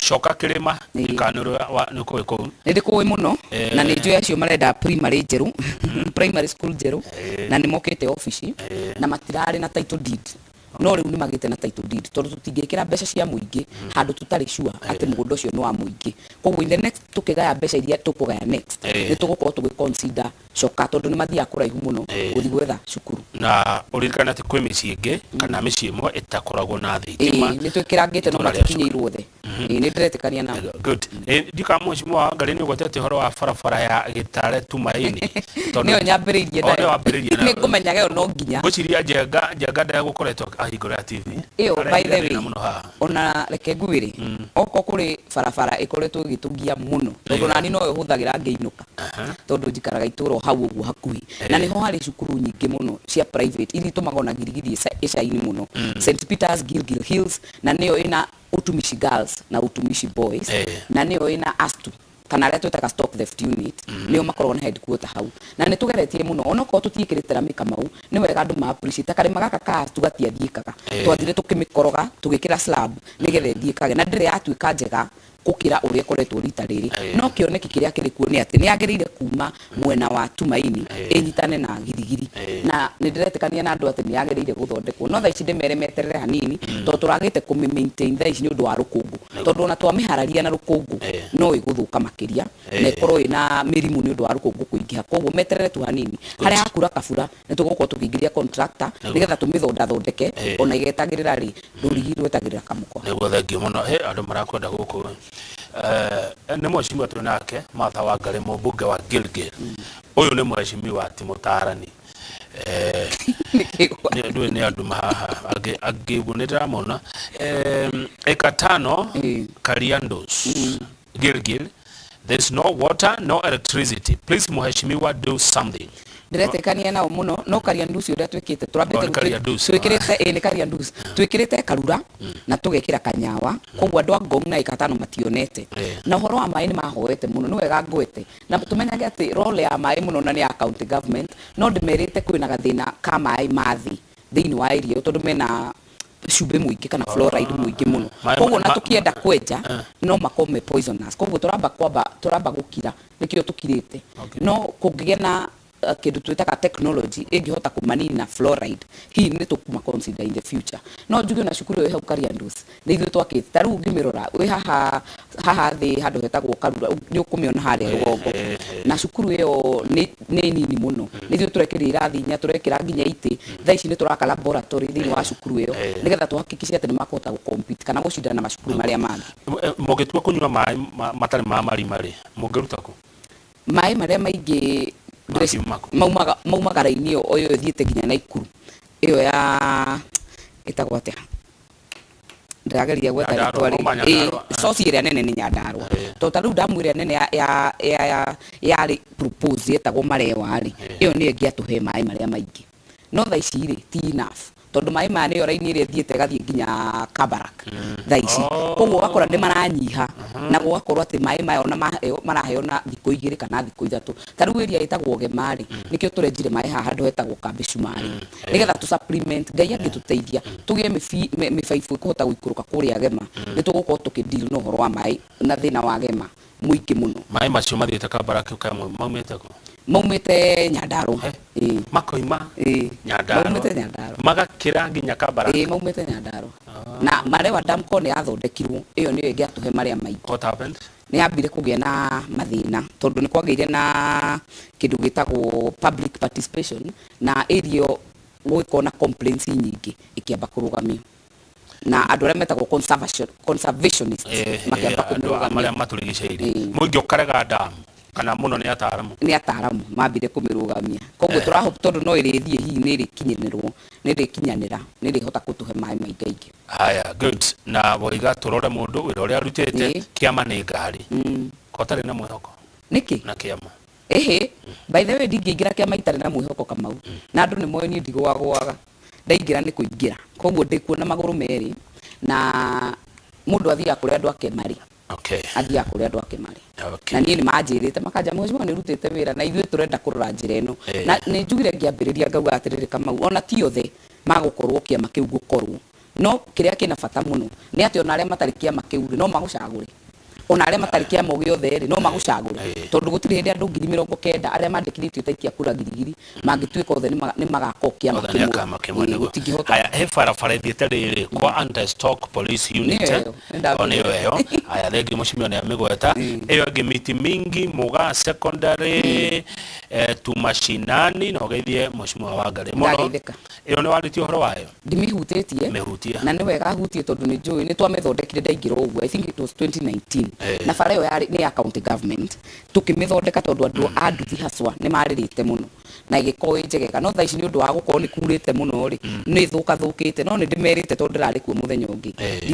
Speaker 2: coka kĩrĩma. Kana nĩ ũkũĩ kũu?
Speaker 1: Nĩ ndĩkũĩ mũno. Na nĩ njũĩ acio marenda primary njerũ, primary school njerũ, na nĩ mokĩte obici na matirarĩ na title deed, no rĩu nĩ magĩte na title deed, tondũ tũtingĩkĩra mbeca cia mũingĩ handũ tũtarĩ sure atĩ mũgũnda ũcio nĩ wa mũingĩ. Koguo in the next tũkĩgaya mbeca iria tũkũgaya next, nĩ tũgũkorwo tũgĩ consider coka, tondũ nĩ mathiaga kũraihu mũno gũthiĩ gwetha cukuru.
Speaker 2: Na ũririkane atĩ kwĩ mĩciĩ ĩngĩ kana mĩciĩ ĩmwe ĩtakoragwo na thitima.
Speaker 1: Nĩ twĩkĩrangĩte no
Speaker 2: Itũũra rĩa
Speaker 1: matikinyĩirwo othe. Ĩĩ, nĩ ndĩretĩkania nao.
Speaker 2: Good. Ndika mheshimiwa Wangari nĩ ũgwetete ũhoro wa barabara ya Gĩtare Tumaini.
Speaker 1: Nĩyo nyambĩrĩirie.
Speaker 2: O, nĩyo wambĩrĩirie nayo.
Speaker 1: Nĩ ngũmenyaga ĩyo no nginya.
Speaker 2: Ngwĩciria Njenga ndegũkoretwo ahingũra TV.
Speaker 1: Ĩyo, by the
Speaker 2: Arehire
Speaker 1: way,
Speaker 2: thĩna mũno haha.
Speaker 1: Ona reke ngwĩre, okorwo kũrĩ barabara ĩkoretwo ĩgĩtũgia mũno, tondũ nani noyo hũthagĩra ngĩinũka, tondũ njikaraga itũũra o hau ũguo hakuhĩ, na nĩho harĩ cukuru nyingĩ mũno cia private iria itũmaga ona Girigiri ĩcaini mũno, St Peters Gilgil Hills, na nĩyo ĩna Utumishi Girls na Utumishi Boys, na nĩyo ĩna ASTU kana arĩa twĩtaga Stop Theft Unit, nĩo makoragwo na headquarter hau. Na nĩ tũgeretie mũno, onokorwo tũtiĩkĩrĩte rami Kamau, nĩ wega andũ ma appreciate ta karĩma gaka ka ASTU gatiathiĩkaga. Twathire tũkĩmĩkoroga, tũgĩkĩra slab nĩgetha ĩthiĩkage, na ndĩrĩ yatuĩka njega gũkĩra ũrĩa ĩkoretwo rita rĩrĩ. No kĩoneki kĩrĩa kĩrĩ kuo nĩ atĩ nĩ yagĩrĩire kuma mwena wa Tumaini ĩnyitane na Girigiri, na nĩ ndĩretĩkania na andũ atĩ nĩ yagĩrĩire gũthondekwo, no thaa ici ndĩmere meterere hanini, tondũ tũragĩte kũmĩ maintain thaa ici nĩ ũndũ wa rũkũngũ, tondũ ona twamĩhararia na rũkũngũ no ĩgũthũka makĩria na ĩkorwo ĩna mĩrimũ nĩ ũndũ wa rũkũngũ kũingĩha. Koguo meterere tu hanini, harĩa hakura kabura nĩ tũgũkorwo tũkĩingĩria contractor nĩgetha tũmĩthondathondeke. Ona igetagĩrĩra rĩ, rũrigi rwetagĩrĩra kamũkwa.
Speaker 2: Nĩguo, thengiũ mũno. He andũ marakwenda gũkũ. Nĩ mheshimiwa twĩ nake Martha Wangari, mũmbunge wa Gilgil. Ũyũ nĩ mheshimiwa, ti mũtaarani.
Speaker 1: Nĩkĩgwa.
Speaker 2: Ndũĩ nĩ andũ haha angĩ angĩ ũguo nĩ ndĩramona. Eka tano Kariandos, Gilgil, there's no water, no electricity. Please, mheshimiwa, do something.
Speaker 1: Ndĩretĩkania nao mũno, no Kariandusi ũrĩa twĩkĩte,
Speaker 2: Oh, nĩ Kariandusi.
Speaker 1: Twĩkĩrĩte, ĩĩ, nĩ Kariandusi, twĩkĩrĩte Karura na tũgekĩra Kanyawa, koguo andũ a Ngong na ĩka tano mationete. Na ũhoro wa maĩ nĩ mahoete mũno, nĩ wega ngwete na tũmenyage atĩ role ya maĩ mũno na nĩ ya county government, no ndĩmerĩte kwĩna gathĩna ka maĩ ma thĩ thĩinĩ wa area ĩyo, tondũ mena cumbĩ mũingĩ kana fluoride mũingĩ mũno. Koguo na tũkĩenda kwenja no makorwo me poisonous, koguo tũramba kwamba tũramba gũkira, nĩkĩo tũkirĩte. No kũngĩgĩa na kĩndũ twĩtaga technology ĩngĩhota kũmanina fluoride, hihi nĩ tũkũma consider in the future. No njuge ona cukuru ĩyo ĩ hau Kariandus nĩ ithuĩ twakĩte. Ta rĩu ũngĩmĩrora wĩ haha haha thĩ handũ hetagwo Karura, nĩ ũkũmĩona harĩa rũgongo. Na cukuru ĩyo nĩ nini mũno, nĩ ithuĩ tũrekĩrire irathi inya, tũrekĩra nginya itĩ. Thaa ici nĩ tũraka laboratory thĩinĩ wa cukuru ĩyo, nĩgetha tũhakikice atĩ nĩ makũhota gũ-compete kana gũcindana na macukuru marĩa mangĩ.
Speaker 2: Mũngĩtua kũnyua maĩ matarĩ ma marima rĩ, mũngĩruta kũ?
Speaker 1: Maĩ marĩa maingĩ
Speaker 2: Makiuma kũ?
Speaker 1: Maumaga raini ĩyo o ĩyo ĩthiĩte nginya Naikuru, ĩyo ya ĩtagwo atĩa, ndĩrageria gwetha
Speaker 2: Nyandarũa,
Speaker 1: rĩtwa
Speaker 2: mauma
Speaker 1: rĩngĩ.
Speaker 2: Nyandarũa.
Speaker 1: Ĩĩ, source ĩrĩa nene nĩ Nyandarũa, tondũ ta rĩu damu ĩrĩa nene ya yarĩ propose yetagwo Marewa rĩ, ĩyo nĩyo ĩngĩatũhe maĩ marĩa maingĩ, no thaa ici rĩ ti enough, tondũ maĩ maya nĩyo raini ĩrĩa ĩthiĩte ĩgathiĩ nginya Kabarak thaa ici. Koguo ũgakora nĩ maranyiha, na gũgakorwo atĩ maĩ maya ona maheo maraheo na thikũ 2 kana thikũ 3. Ta rĩu area ĩtagwo Gema rĩ, nĩkĩo tũrenjire maĩ haha handũ hetagwo Kambi Cumari, nĩgetha tũ supplement. Ngai angĩtũteithia tũgĩe mĩbaibũ ĩkũhota gũikũrũka kũrĩa Gema, nĩ tũgũkorwo tũkĩ deal na ũhoro wa maĩ na thĩna wa Gema mũingĩ mũno.
Speaker 2: Maĩ macio mathiĩte Kabarak kamwe maumĩte kũ?
Speaker 1: Maumĩte Nyandarũa. Ĩĩ.
Speaker 2: Makoima
Speaker 1: Ĩĩ.
Speaker 2: Nyandarũa.
Speaker 1: Maumĩte Nyandarũa.
Speaker 2: Magakĩra nginya Kabarak?
Speaker 1: Ĩĩ, maumĩte Nyandarũa. Na Marewa Dam ko nĩ yathondekirwo, ĩyo nĩyo ĩngĩatũhe marĩa maingĩ.
Speaker 2: What happened?
Speaker 1: Nĩ yambire kũgĩa na mathĩna, tondũ nĩ kwagĩire na kĩndũ gĩtagwo public participation, na area ĩyo gũgĩkorwo na complaints nyingĩ, ĩkĩamba kũrũgamio na andũ arĩa metagwo conservationists makĩamba
Speaker 2: Andũ
Speaker 1: kũmĩrũgamia.
Speaker 2: Marĩa matũrigicĩirie.
Speaker 1: Ĩĩ.
Speaker 2: Mũingĩ ũkarega damu. Kana mũno nĩ ataaramu.
Speaker 1: Nĩ ataaramu mambire kũmĩrũgamia, koguo tũrahope tondũ no ĩrĩthiĩ, hihi nĩ ĩrĩkinyanĩrwo, nĩ ĩrĩkinyanĩra, nĩ ĩrĩhota kũtũhe maĩ maingaingĩ.
Speaker 2: Haya, good. Na woiga tũrore mũndũ wĩra ũrĩa arutĩte. Kĩama nĩ ngari. Kotarĩ na mwĩhoko
Speaker 1: Nĩkĩ?
Speaker 2: na kĩama.
Speaker 1: Ĩhĩ, by the way, ndingĩingĩra kĩama itarĩ na mwĩhoko, Kamau, na andũ nĩ moĩ niĩ ndigũagũaga. Ndaingĩra nĩ kũingĩra, koguo ndĩkuo na magũrũ merĩ, na mũndũ athiaga kũrĩa andũ ake marĩ. Athiaga kũrĩa andũ ake marĩ. Na niĩ nĩ manjĩrĩte makanja, "Mheshimiwa, nĩ ũrutĩte wĩra na ithuĩ tũrenda kũrora njĩra ĩno." Na nĩ njugire ngĩambĩrĩria ngauga atĩrĩrĩ, Kamau, ona ti othe magũkorwo kĩama kĩu ngũkorwo, no kĩrĩa kĩna bata mũno nĩ atĩ ona arĩa matarĩ kĩama kĩu rĩ, no magũcagũre. Ona arĩa matarĩ kĩama o gĩothe rĩ, no magũcagũre, tondũ gũtirĩ hĩndĩ andũ 90,000 arĩa mandĩkithĩtio ta ikia kura Girigiri mangĩtuĩka othe nĩ magakorwo kĩama
Speaker 2: Othe nĩ akama kĩmwe.
Speaker 1: Ĩĩ,
Speaker 2: Nĩguo.
Speaker 1: Gũtingĩhota.
Speaker 2: Haya, he barabara ĩthiĩte rĩrĩ kwa anti-stock police unit.
Speaker 1: Nĩyo ĩyo, nĩ
Speaker 2: O nĩyo ĩyo. Haya, thengiũ, mũcimio nĩ amĩgweta. Ĩyo ĩngĩ, miti mingi Mugaa Secondary tu mashinani, na ũgeithie Mheshimiwa Wangarĩ mũno.
Speaker 1: Ndageithĩka.
Speaker 2: Ĩyo nĩ warĩtie ũhoro wayo?
Speaker 1: Ndimĩhutĩtie.
Speaker 2: Mĩhutie.
Speaker 1: Na nĩ wega hutie, tondũ nĩ njũĩ nĩ twamĩthondekire ndaingĩra ũguo, I think it was 2019. Na bara ĩyo yarĩ nĩ ya county government, tũkĩmĩthondeka tondũ andũ a nduthi haswa nĩ marĩrĩte mũno na ĩgĩkorwo ĩ njegega, no thaa ici nĩ ũndũ wa gũkorwo nĩ kurĩte mũno rĩ, nĩ ĩthũkathũkĩte. No nĩ ndĩmerĩte, tondũ ndĩrarĩ kuo mũthenya ũngĩ.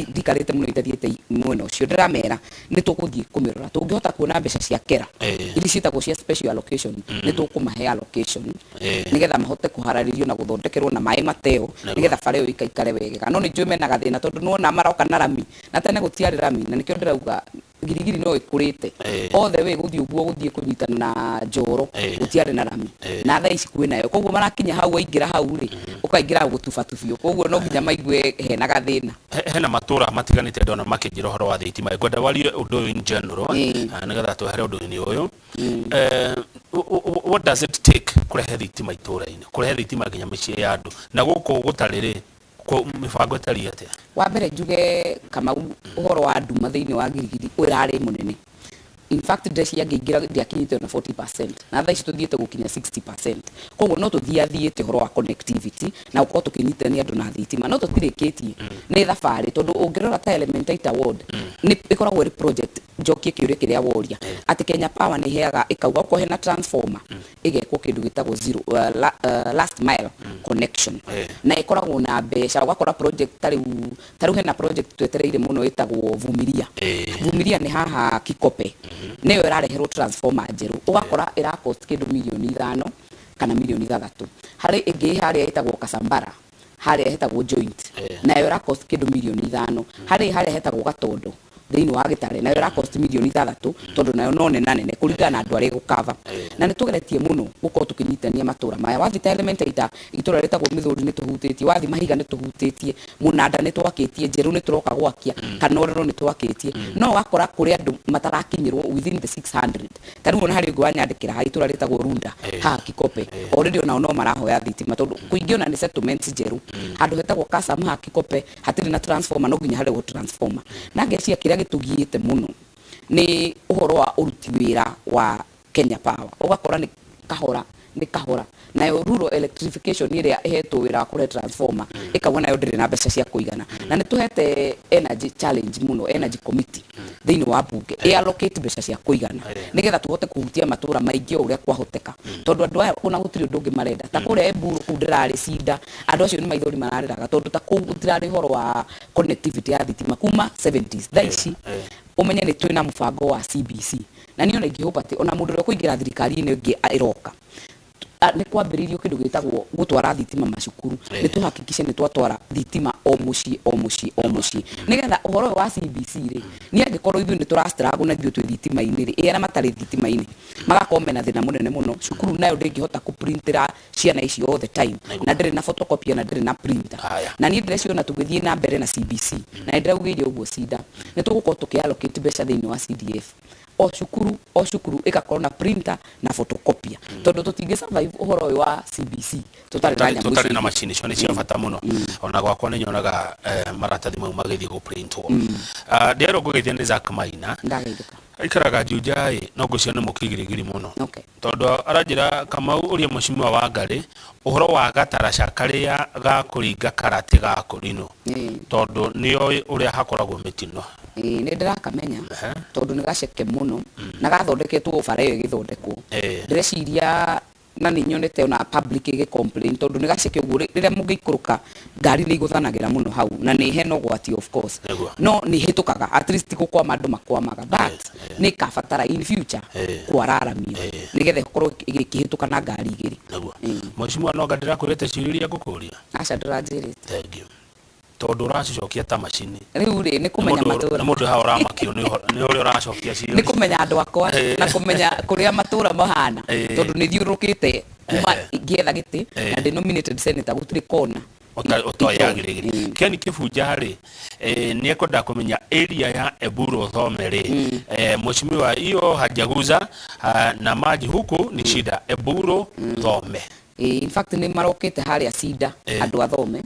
Speaker 1: Ndikarĩte mũno itathiĩte mwena ũcio, ndĩramera nĩ tũgũthiĩ kũmĩrora. Tũngĩhota kuona mbeca cia kera iria ciĩtagwo cia special allocation, nĩ tũkũmahe allocation nĩgetha mahote kũhararĩrio na gũthondekerwo na maĩ mateo, nĩgetha bara ĩyo ĩikaikare wega. No nĩ njũĩ mena gathĩna, tondũ nĩwona maroka na rami, na tene gũtiarĩ rami, na nĩkĩo ndĩrauga Girigiri no ĩkũrĩte. All the way gũthiĩ ũguo gũthiĩ kũnyitana na Njoro, gũtiarĩ na rami, na thaa ici kwĩnayo. Koguo marakinya hau, waingĩra hau rĩ, ũkaingĩra gũtubatubio, koguo no nginya maigue hena gathĩna.
Speaker 2: Hena matũra matiganĩte ndona makĩnjĩra ũhoro wa thitima. Ngwenda warie ũndũ ũyũ in general, nĩgetha twehere ũndũ-inĩ ũyũ. What does it take kũrehe thitima itũra-inĩ, kũrehe thitima nginya mĩciĩ ya andũ, na gũkũ gũtarĩ rĩ, mĩbango ĩtariĩ atĩa?
Speaker 1: Wa mbere njuge, Kamau, ũhoro wa nduma thĩinĩ wa Girigiri ũrarĩ mũnene. In fact, ndeci angĩingĩra ndiakinyĩte ona 40%, na thaa ici tũthiĩte gũkinya 60%. Koguo no tũthiathiĩte ũhoro wa connectivity na gũkorwo tũkĩnyitithania andũ na thitima, no tũtirĩkĩtie, nĩ thabarĩ, tondũ ũngĩrora ta Elementaita ward nĩ ĩkoragwo ĩrĩ project. Njokie kĩũria kĩrĩa woria, atĩ Kenya Power nĩ iheaga ĩkauga okorwo hena transformer, ĩgekwo kĩndũ gĩtagwo zero last mile connection, na ĩkoragwo na mbeca. Ũgakora project ta rĩu hena project twetereire mũno ĩtagwo Vumilia. Vumilia nĩ haha Kikope, nĩyo ĩrareherwo transformer njerũ, ũgakora ĩra cost kĩndũ 5 mirioni kana 6 mirioni. Harĩ ĩngĩ harĩa ĩtagwo Kasambara, harĩa hetagwo joint, nayo ĩra cost kĩndũ 5 mirioni. Harĩ harĩa hetagwo Gatondo thĩinĩ wa Gĩtare, nayo ĩra cost 6 mirioni, tondũ nayo no nena nene kũringana na andũ arĩa ĩgũkava. Na nĩ tũgeretie mũno gũkorwo tũkĩnyitania matũra maya. Wathiĩ ta Elementaita, itũra rĩtagwo Mĩthũri nĩ tũhutĩtie, wathiĩ Mahiga nĩ tũhutĩtie, Mũnanda nĩ twakĩtie, Njerũ nĩ tũroka gwakia, Kanorero nĩ twakĩtie, no ũgakora kũrĩ andũ matarakinyĩrwo within the 600. Ta rĩu ona harĩ ũngĩ wanyandĩkĩra ha itũra rĩtagwo Runda, haha Kikope, already onao no marahoya thitima, tondũ kũingĩ ona nĩ settlements njerũ. Handũ hetagwo Kasam haha Kikope hatirĩ na transformer, no nginya harehwo transformer. Na ngeciria kĩrĩa gĩtũgiĩte mũno nĩ ũhoro wa ũruti wĩra wa Kenya Power, ũgakora nĩ kahora nĩ kahora. Nayo rural electrification ĩrĩa ĩhetwo wĩra wa kũrehe transformer ĩkauga nayo ndĩrĩ na mbeca cia kũigana. Na nĩ tũhete energy challenge mũno, energy committee thĩinĩ wa bunge ĩ allocate mbeca cia kũigana, nĩgetha tũhote kũhutia matũra maingĩ o ũrĩa kwahoteka, tondũ andũ aya ona gũtirĩ ũndũ ũngĩ marenda. Ta kũrĩa Emburu kũu ndĩrarĩ cinda, andũ acio nĩ maithori mararĩraga, tondũ ta kũu gũtirarĩ ũhoro wa connectivity ya thitima kuma 70s. Thaa ici ũmenye nĩ twĩna mũbango wa CBC, na niĩ ona ingĩhopa atĩ ona mũndũ ũrĩa ũkũingĩra thirikari-inĩ ĩngĩ ĩroka, nĩ kwambĩrĩirio kĩndũ gĩtagwo gũtwara thitima macukuru, nĩ tũhakikishe nĩ twatwara thitima o mũciĩ, o mũciĩ, o mũciĩ, nĩgetha ũhoro ũyũ wa CBC rĩ, niĩ angĩkorwo ithuĩ nĩ tũra struggle na ithuĩ twĩ thitima-inĩ rĩ, ĩ arĩa matarĩ thitima-inĩ magakorwo mena thĩna mũnene mũno. Cukuru nayo ndĩngĩhota kũprintĩra ciana icio all the time, na ndĩrĩ na photocopier na ndĩrĩ na printer. Na niĩ ndĩreciona tũgĩthiĩ na mbere na CBC, na nĩ ndĩraugĩire ũguo cinda, nĩ tũgũkorwo tũkĩ allocate mbeca thĩinĩ wa CDF, o cukuru o cukuru ĩgakorwo na printer na photocopier, tondũ tũtingĩ survive ũhoro ũyũ wa CBC tũtarĩ na nyamũ
Speaker 2: tũtarĩ
Speaker 1: icio
Speaker 2: na
Speaker 1: ingĩ.
Speaker 2: Macini icio nĩ cia bata mũno. Ona gwakwa nĩ nyonaga maratathi mau magĩthiĩ gũprintwo. Ndĩrerwo ngũgeithia nĩ Zack Maina.
Speaker 1: Ndageithĩka.
Speaker 2: Aikaraga Juja ĩ, no ngwĩciria nĩ mũkigirigiri mũno.
Speaker 1: Okay.
Speaker 2: Tondũ aranjĩra Kamau ũria mheshimiwa Wangarĩ ũhoro wa gataraca karĩa ga kũringa karate ga kũrinũ. Tondũ nĩoĩ ũrĩa hakoragwo mĩtino.
Speaker 1: Ĩĩ nĩ ndĩrakamenya tondũ nĩ gaceke mũno na gathondeketwo bara ĩyo ĩgĩthondekwo. Ndĩreciria na nĩ nyonete ona public ĩgĩ complain tondũ nĩ gaceke ũguo rĩrĩa mũngĩikũrũka ngari nĩ igũthanagĩra mũno hau na nĩ hena ũgwati of course. No nĩ ĩhĩtũkaga at least ti gũkwama andũ makwamaga but nĩ ĩkabatara in future kwararamio nĩgetha ĩkorwo ĩkĩhĩtũka na ngari igĩrĩ.
Speaker 2: Nĩguo. Mheshimiwa no anga ndĩrakwĩrĩte ciũria iria ngũkũria?
Speaker 1: Aca ndũranjĩrĩte.
Speaker 2: Thank you. Tondũ ũracicokia ta macini.
Speaker 1: Rĩu rĩ, nĩ kũmenya matũra.
Speaker 2: Nĩ mũndũ haha ũramakio nĩ ũrĩa ũracokia ciũria.
Speaker 1: Nĩ kũmenya andũ akwa na kũmenya kũrĩa matũra mahana. Tondũ nĩ thiũrũrũkĩte kuma ngĩetha gĩtĩ na ndĩ nominated senator gũtirĩ kona.
Speaker 2: Ũtoĩ ya Gĩrĩgĩrĩ. Ken Kĩbunja rĩ, nĩ ekwenda kũmenya area ya Eburu Thome rĩ, mheshimiwa hiyo hajaguza na maji huku ni shida Eburu Thome.
Speaker 1: Ĩĩ, in fact nĩ marokĩte harĩa Cinda andũ a Thome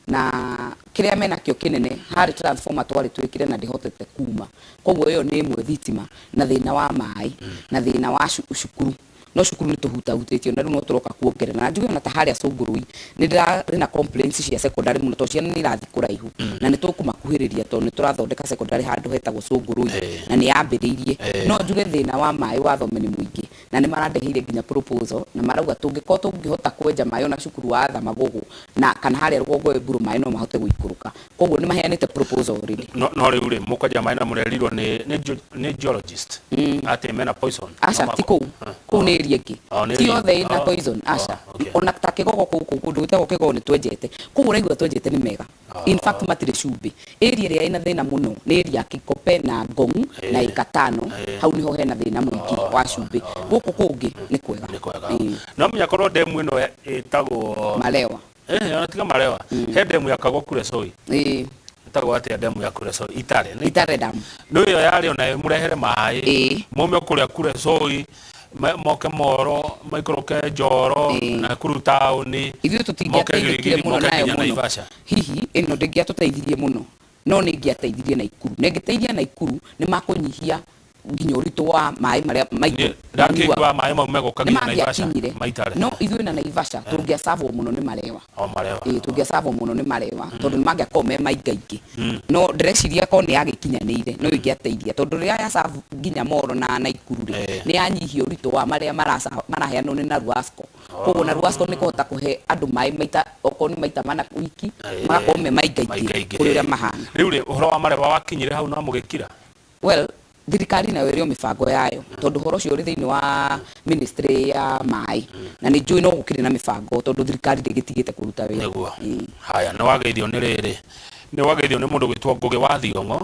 Speaker 1: na kĩrĩa menakĩo kĩnene harĩ transformer twarĩ twĩkĩre na ndĩhotete kuma, koguo ĩyo nĩ ĩmwe thitima na thĩna wa maĩ na thĩna wa cukuru, no cukuru nĩ tũhutahutĩtio na rĩu no tũroka kuongerera na njuge ona ta harĩa Cũngũrũi nĩ ndĩrarĩ na complaints cia secondary mũno tondũ ciana nĩ irathiĩ kũraihu na nĩ tũkũmakuhĩrĩria tondũ nĩ tũrathondeka secondary handũ hetagwo Cũngũrũi na nĩ yambĩrĩirie, no njuge thĩna wa maĩ wa Thome nĩ mũingĩ. Na nĩ marandeheire nginya proposal na marauga tũngĩkorwo tũngĩhota kwenja maĩ ona cukuru wa Thamagogo na kana harĩa rũgongo Emburu maĩ no mahote gũikũrũka. Koguo nĩ maheanĩte proposal already.
Speaker 2: No no rĩu rĩ mũkwenja maĩ na mũrerirwo nĩ nĩ nĩ geologist atĩ mena poison.
Speaker 1: Aca ti kũu. Kũu nĩ area ĩngĩ. Ti othe ĩna poison aca. Ona ta Kĩgogo kũu kũndũ gwĩtagwo Kĩgogo nĩ twenjete. Kũu ũraigua twenjete nĩ mega. In fact matirĩ cumbĩ. Area ĩrĩa ĩna thĩna mũno nĩ area ya Kikope na Ngong na Ĩkatano, hau nĩho hena thĩna mũingĩ wa cumbĩ. Gũkũ kũngĩ nĩ kwega.
Speaker 2: Nĩ kwega. No menya korwo ndemu ĩno ĩtagwo
Speaker 1: Malewa.
Speaker 2: Eh, ona tiga Malewa. He ndemu yakagwo Kuresoi. Ĩtagwo atĩa ndemu ya Kuresoi? Itare.
Speaker 1: Itare dam.
Speaker 2: Nĩ ĩyo yarĩ ona ĩmũrehere maĩ. Maume kũrĩa Kuresoi moke Moro, maikũrũke Njoro, Nakuru taũni,
Speaker 1: Ithuĩ tũtingĩateithĩkire mũno nayo mũno. Hihi ĩno ndĩngĩatũteithirie mũno, no nĩ ĩngĩateithirie Naikuru. Na ĩngĩteithia Naikuru nĩ makũnyihia nginya ũritũ wa maĩ marĩa maitũ
Speaker 2: Ndakĩigua maĩ mau megũka
Speaker 1: nginya Naivasha maitare. No ithuĩ na Naivasha tũngĩacavwo mũno nĩ Malewa.
Speaker 2: O Malewa.
Speaker 1: Ĩĩ tũngĩacavwo mũno nĩ Malewa tondũ nĩ mangĩakorwo me maingaingĩ. No ndĩreciria korwo nĩ yagĩkinyanĩire no ĩngĩateithia tondũ rĩrĩa ya serve nginya Moro na Naikuru rĩ, nĩ yanyihia ũritũ wa marĩa maraheanwo nĩ Naruasco. Koguo Naruasco nĩ kũhota kũhe andũ maĩ maita okorwo nĩ maita mana wiki magakorwo me maingaingĩ kũrĩ ũrĩa mahana.
Speaker 2: Rĩu rĩ, ũhoro wa Malewa wakinyire hau no mũgĩkira?
Speaker 1: Well, thirikari nayo ĩrĩ o mĩbango yayo tondũ ũhoro ũcio ũrĩ thĩinĩ wa ministry ya maĩ na nĩ njũĩ no gũkĩrĩ na mĩbango tondũ thirikari ndĩgĩtigĩte kũruta wĩra.
Speaker 2: Nĩguo. Haya, nĩ wageithio nĩ rĩrĩ, nĩ wageithio nĩ mũndũ ũgwĩtwo Ngũgĩ wa Thiong'o.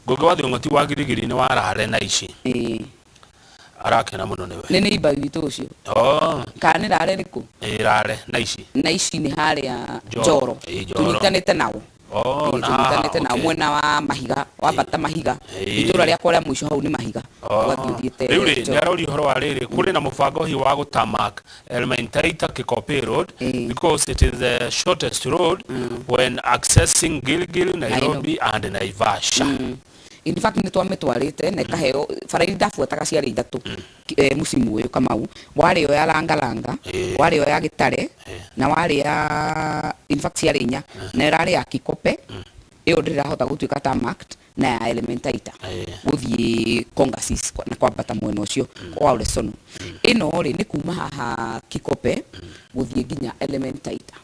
Speaker 2: Ngũgĩ wa Thiong'o ti wa Girigiri nĩ wa Rare na ici. Arakena mũno nĩwe.
Speaker 1: Nĩ neighbor witũ ũcio.
Speaker 2: Oh.
Speaker 1: Kana nĩ Rare rĩkũ?
Speaker 2: Ĩĩ Rare na ici.
Speaker 1: Na ici nĩ harĩa Njoro. Tũnyitanĩte nao.
Speaker 2: Oh,
Speaker 1: Ĩĩ,
Speaker 2: na
Speaker 1: tũnyitanĩte nao
Speaker 2: okay.
Speaker 1: mwena wa Mahiga, wambata Mahiga. Itũra rĩakwa rĩa mũico hau nĩ Mahiga. Ũgathiĩ ũthiĩte
Speaker 2: Rĩu rĩ,
Speaker 1: Njoro.
Speaker 2: nĩ aroria ũhoro wa rĩrĩ, kũrĩ na mũbango hihi wa gũtamak Elementaita Kikopey Road because it is the shortest road when accessing Gilgil, Nairobi and Naivasha.
Speaker 1: In fact nĩ twamĩtwarĩte na ĩkaheo bara iria ndabuataga ciarĩ ithatũ mũcimu ũyũ Kamau, warĩ ĩyo ya Langalanga, warĩ ĩyo ya Gĩtare, na warĩ ya in fact ciarĩ inya, na ĩrarĩ ya Kikope, ĩyo ndĩrahota gũtuĩka tarmacked, na ya Elementaita gũthiĩ Kongasis na kwambata mwena ũcio wa Olesonu. Ĩno rĩ nĩ kuma haha Kikope gũthiĩ nginya Elementaita.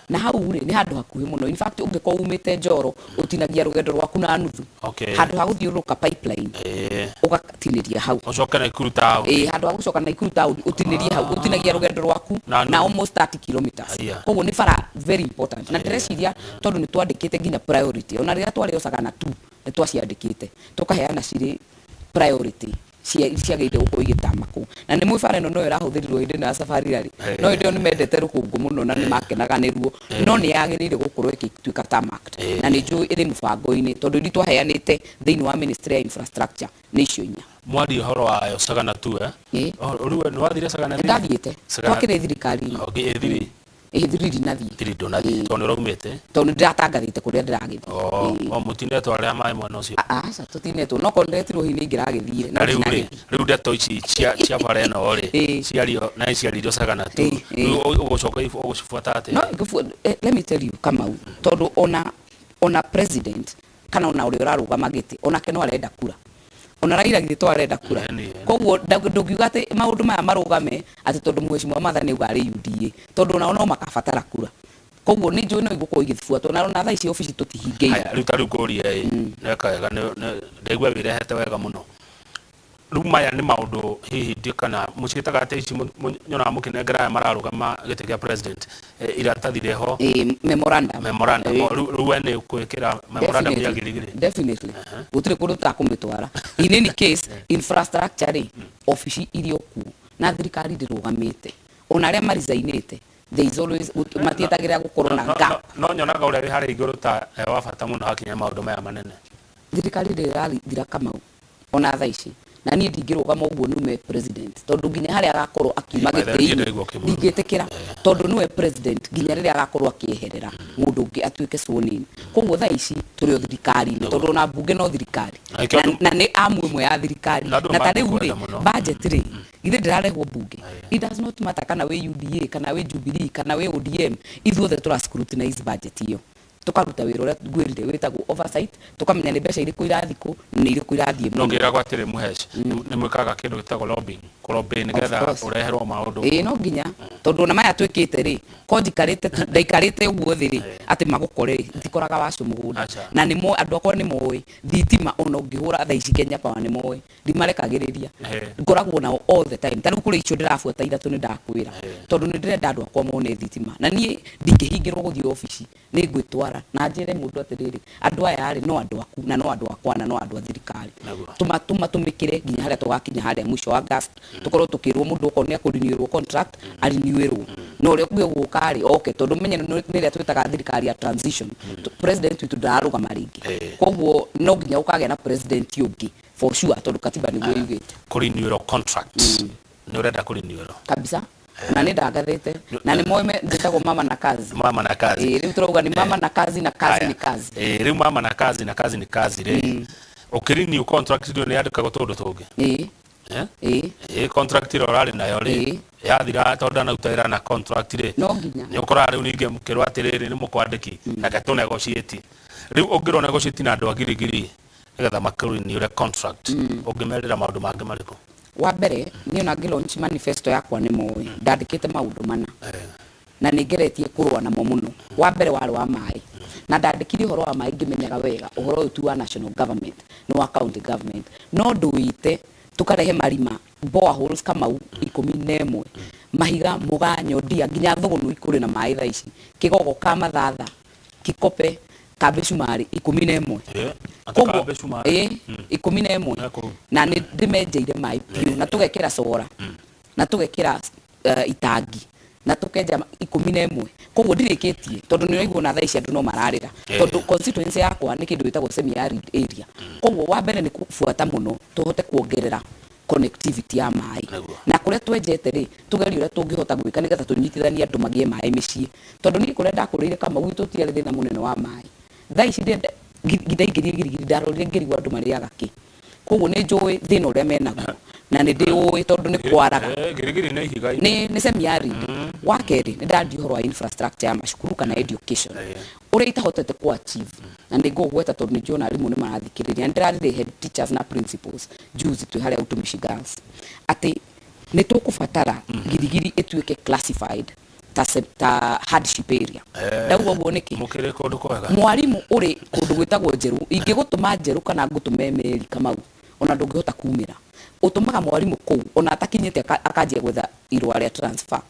Speaker 1: Na hau rĩ nĩ handũ hakuhĩ mũno. In fact ũngĩkorwo umĩte Njoro ũtinagia rũgendo rwaku na nuthu. Handũ ha gũthiũrũrũka pipeline ũgatinĩria hau.
Speaker 2: Ũcoke Naikuru town.
Speaker 1: Ĩĩ handũ ha gũcoka Naikuru town ũtinĩrie hau ũtinagia rũgendo rwaku
Speaker 2: Na
Speaker 1: na
Speaker 2: nuthu.
Speaker 1: almost 30 kilometers.
Speaker 2: Aya.
Speaker 1: Koguo nĩ bara very important. Na ndĩreciria tondũ nĩ twandĩkĩte nginya priority ona rĩrĩa twarĩ o Sagana 2 nĩ twaciandĩkĩte tũkaheana cirĩ priority ciagĩrĩire gũkorwo igĩtama kũu. Na nĩ mũĩ bara ĩno noyo ĩrahũthĩrirwo hĩndĩ ĩno ya Safari Rally. No hĩndĩ ĩyo nĩ mendete rũkũngũ mũno na nĩ makenaga nĩruo. No nĩ yagĩrĩire gũkorwo ĩgĩtuĩka tarmacked. Na nĩ njũĩ ĩrĩ mũbango-inĩ tondũ iria twaheanĩte thĩinĩ wa ministry ya infrastructure nĩ icio inya.
Speaker 2: Mwaria ũhoro wayo Sagana 2 eh?
Speaker 1: Ĩĩ.
Speaker 2: Rĩu we nĩ wathire Sagana
Speaker 1: Nĩ ndathiĩte.
Speaker 2: Sagana
Speaker 1: Twakĩrĩ thirikari-inĩ.
Speaker 2: Okay, ĩ thiri.
Speaker 1: Ĩ thiri ndinathiĩ.
Speaker 2: Thiri ndũnathiĩ tondũ nĩ ũraumĩte.
Speaker 1: Tondũ nĩ ndĩratangathĩte kũrĩa ndĩragĩthiĩ.
Speaker 2: O o mũtinetwo arĩa maĩ mwena ũcio.
Speaker 1: Aca, tũtinetwo, no korwo ndĩretirwo hihi nĩ ingĩragĩthiire, no
Speaker 2: Na rĩu rĩ,
Speaker 1: ndinagĩthiĩ.
Speaker 2: rĩu ndeto ici cia bara ĩno rĩ, ciario na ciaririo Sagana tu, rĩu ũgũcoka ũgũcibuata atĩa?
Speaker 1: No let me tell you, Kamau, tondũ ona president kana ona ũrĩa ũrarũgama gĩtĩ onake no arenda kura, ona Raila githĩ to arenda kura? Koguo ndũngiuga atĩ maũndũ maya marũgame atĩ tondũ Mheshimiwa Martha nĩ auga arĩ UDA, tondũ onao no makabatara kura. Koguo nĩ njũĩ no igũkorwo igĩbuatwo, na ona thaa ici obici tũtihingĩire.
Speaker 2: Haya, rĩu ta rĩu ngũrie ĩ, nĩweka wega, ndaigua wĩrehete wega mũno. Rĩu maya nĩ maũndũ hihi ndiũ kana mũciĩtaga atĩa ici nyonaga mũkĩnengera aya mararũgama gĩtĩ kĩa president, iratathi rĩho?
Speaker 1: Ĩ, memorandum.
Speaker 2: Memorandum. Rĩu we nĩ ũkwĩkĩra memorandum ya Giligili?
Speaker 1: Definitely. Gũtirĩ kũndũ tũtakũmĩtwara. In any case, infrastructure rĩ, obici irĩ o kuo na thirikari ndĩrũgamĩte. Ona arĩa marizainĩte, there is always, matietagĩrĩra gũkorwo na gap.
Speaker 2: No nyonaga ũrĩa wĩ harĩa igũrũ ta e wa bata mũno hakinya maũndũ maya manene.
Speaker 1: Thirikari ndĩrĩ ĩrathira, Kamau, ona thaa ici, na niĩ ndingĩrũgama ũguo nume president, tondũ nginya harĩa agakorwo akiuma gĩtĩ-inĩ ndingĩtĩkĩra, tondũ nĩwe president nginya rĩrĩa agakorwo akĩeherera mũndũ ũngĩ atuĩke sworn in. Koguo thaa ici tũrĩ o thirikari-inĩ, tondũ ona mbunge no thirikari na nĩ amu ĩmwe ya thirikari. Na ta rĩu rĩ, budget rĩ, githĩ ndĩrarehwo mbunge? It does not matter kana wĩ UDA, kana wĩ Jubilee, kana wĩ ODM, ithuothe tũra scrutinize budget ĩyo, tukaruta wĩra ũrĩa ngwĩrire wĩtagwo oversight, tukamenya nĩ mbeca irĩkũ irathiĩ kũ, nĩ irĩkũ irathiĩ
Speaker 2: No ngĩragwo atĩrĩ, Mũhesh, nĩ mwĩkaga kĩndũ gĩtagwo lobbying, kũlobby nĩgetha ũreherwo maũndũ.
Speaker 1: Ĩĩ, no nginya, tondũ ona maya twĩkĩte rĩ, ko njikarĩte tu, ndaikarĩte ũguo thĩ rĩ, atĩ magũkore rĩ, ndikoraga wacu mũgũnda. Na nĩ moĩ, andũ akwa nĩ moĩ thitima ona ũngĩhũra thaa ici Kenya Power nĩ moĩ ndimarekagĩrĩria. Ngoragwo nao all the time. Ta rĩu kũrĩ icio ndĩrabuata ithatũ, nĩ ndakwĩra, tondũ nĩ ndĩrenda andũ akwa mone thitima, na niĩ ndingĩhingĩrwo gũthiĩ obici, nĩ ngwĩtwara na njĩre mũndũ atĩrĩrĩ, andũ aya rĩ, no andũ aku na no andũ akwa na no andũ a thirikari. Tũmatũmĩkĩre nginya harĩa tũgakinya, harĩa mũico wa August, tũkorwo tũkĩrwo mũndũ okorwo nĩ akũrinĩrwo contract, arinĩrwo, na ũrĩa ũngĩ ũgũka rĩ, oke, tondũ menye nĩ ĩrĩa twĩtaga thirikari ya transition. President witũ ndararũgama rĩngĩ, koguo no nginya ũkagĩa na president ũngĩ for sure, tondũ katiba nĩguo yugĩte.
Speaker 2: Kũrinĩrwo contract, nĩ ũrenda kũrinĩrwo?
Speaker 1: Kabisa, na nĩ ndangathĩte na nĩ moĩ njĩtagwo mama na kazi.
Speaker 2: Mama na kazi.
Speaker 1: Ĩĩ, rĩu tũrauga nĩ mama na kazi, na kazi nĩ kazi.
Speaker 2: Ĩĩ, rĩu mama na kazi, na kazi nĩ kazi rĩ, ũkĩrenew contract rĩ, nĩ yandĩkagwo tũũndũ tũngĩ?
Speaker 1: Ĩĩ.
Speaker 2: Eh?
Speaker 1: Ĩĩ.
Speaker 2: Ĩĩ, contract ĩrĩa ũrarĩ nayo rĩ, yathira, tondũ ndanaruta wĩra na contract rĩ,
Speaker 1: No nginya.
Speaker 2: Nĩ ũkoraga rĩu ningĩ mũkĩrwo atĩrĩrĩ, nĩ mũkwandĩki, reke tũ negotiate. Rĩu ũngĩrwo negotiate na andũ a Girigiri nĩgetha makũrinĩre contract, ũngĩmerĩra maũndũ mangĩ marĩkũ?
Speaker 1: Wa mbere, niĩ ona ngĩ launch manifesto yakwa, nĩ moĩ ndandĩkĩte maũndũ mana na nĩ ngeretie kũrũa namo mũno. Wa mbere warĩ wa maĩ, na ndandĩkire ũhoro wa maĩ ngĩmenyaga wega ũhoro ũyũ ti wa national government, nĩ wa county government, no ndũĩte tũkarehe marima, boreholes, Kamau, 11, mahiga mũga nyondia nginya thũgũnũ ikũrĩ na maĩ thaa ici, kĩgogo ka mathatha, kikope, kambĩ cumarĩ, 11.
Speaker 2: Ati
Speaker 1: Koguo
Speaker 2: kambĩ cumarĩ.
Speaker 1: Ĩ, 11.
Speaker 2: Na kũu.
Speaker 1: Na nĩ ndĩmenjeire maĩ biũ, na tũgekĩra cora, na tũgekĩra itangi, na tũkenja 11. Koguo ndirĩkĩtie, tondũ nĩ ũraigua ona thaa ici andũ no mararĩra, tondũ constituency yakwa nĩ kĩndũ gĩtagwo semi arid area. Koguo wa mbere nĩ kũbuata mũno tũhote kuongerera connectivity ya maĩ na kũrĩa twenjete rĩ, tũgerie ũrĩa tũngĩhota gwĩka nĩgetha tũnyitithanie andũ magĩe maĩ mĩciĩ, tondũ niĩ kũrĩa ndakũrĩire, Kamau, gwitũ tũtiarĩ thĩna mũnene wa maĩ. Thaa ici ndaingĩrire Girigiri, ndarorire ngĩrigwo andũ marĩaga kĩ. Koguo nĩ njũĩ thĩna ũrĩa menaguo, na nĩ ndĩũĩ tondũ nĩ kwaraga.
Speaker 2: Girigiri nĩ ihiga.
Speaker 1: Nĩ semi arid. Wa kerĩ, nĩ ndandia ũhoro wa infrastructure ya macukuru kana education, ũrĩa itahotete ku achieve, na nĩ ngũgweta tondũ nĩ njũĩ ona arimũ nĩ marathikĩrĩria. Nĩ ndĩrarire head teachers na principals juzi twĩ harĩa Utumishi Girls atĩ nĩ tũkũbatara Girigiri ĩtuĩke classified ta hardship area. Ndauga ũguo nĩkĩ?
Speaker 2: Mũkĩrĩ kũndũ kwega.
Speaker 1: Mwarimũ ũrĩ kũndũ gwĩtagwo Njerũ, ingĩgũtũma Njerũ kana ngũtũme meri, Kamau, ona ndũngĩhota kumĩra. Ũtũmaga mwarimũ kũu ona atakinyĩte akanjia gwetha irũa rĩa transfer,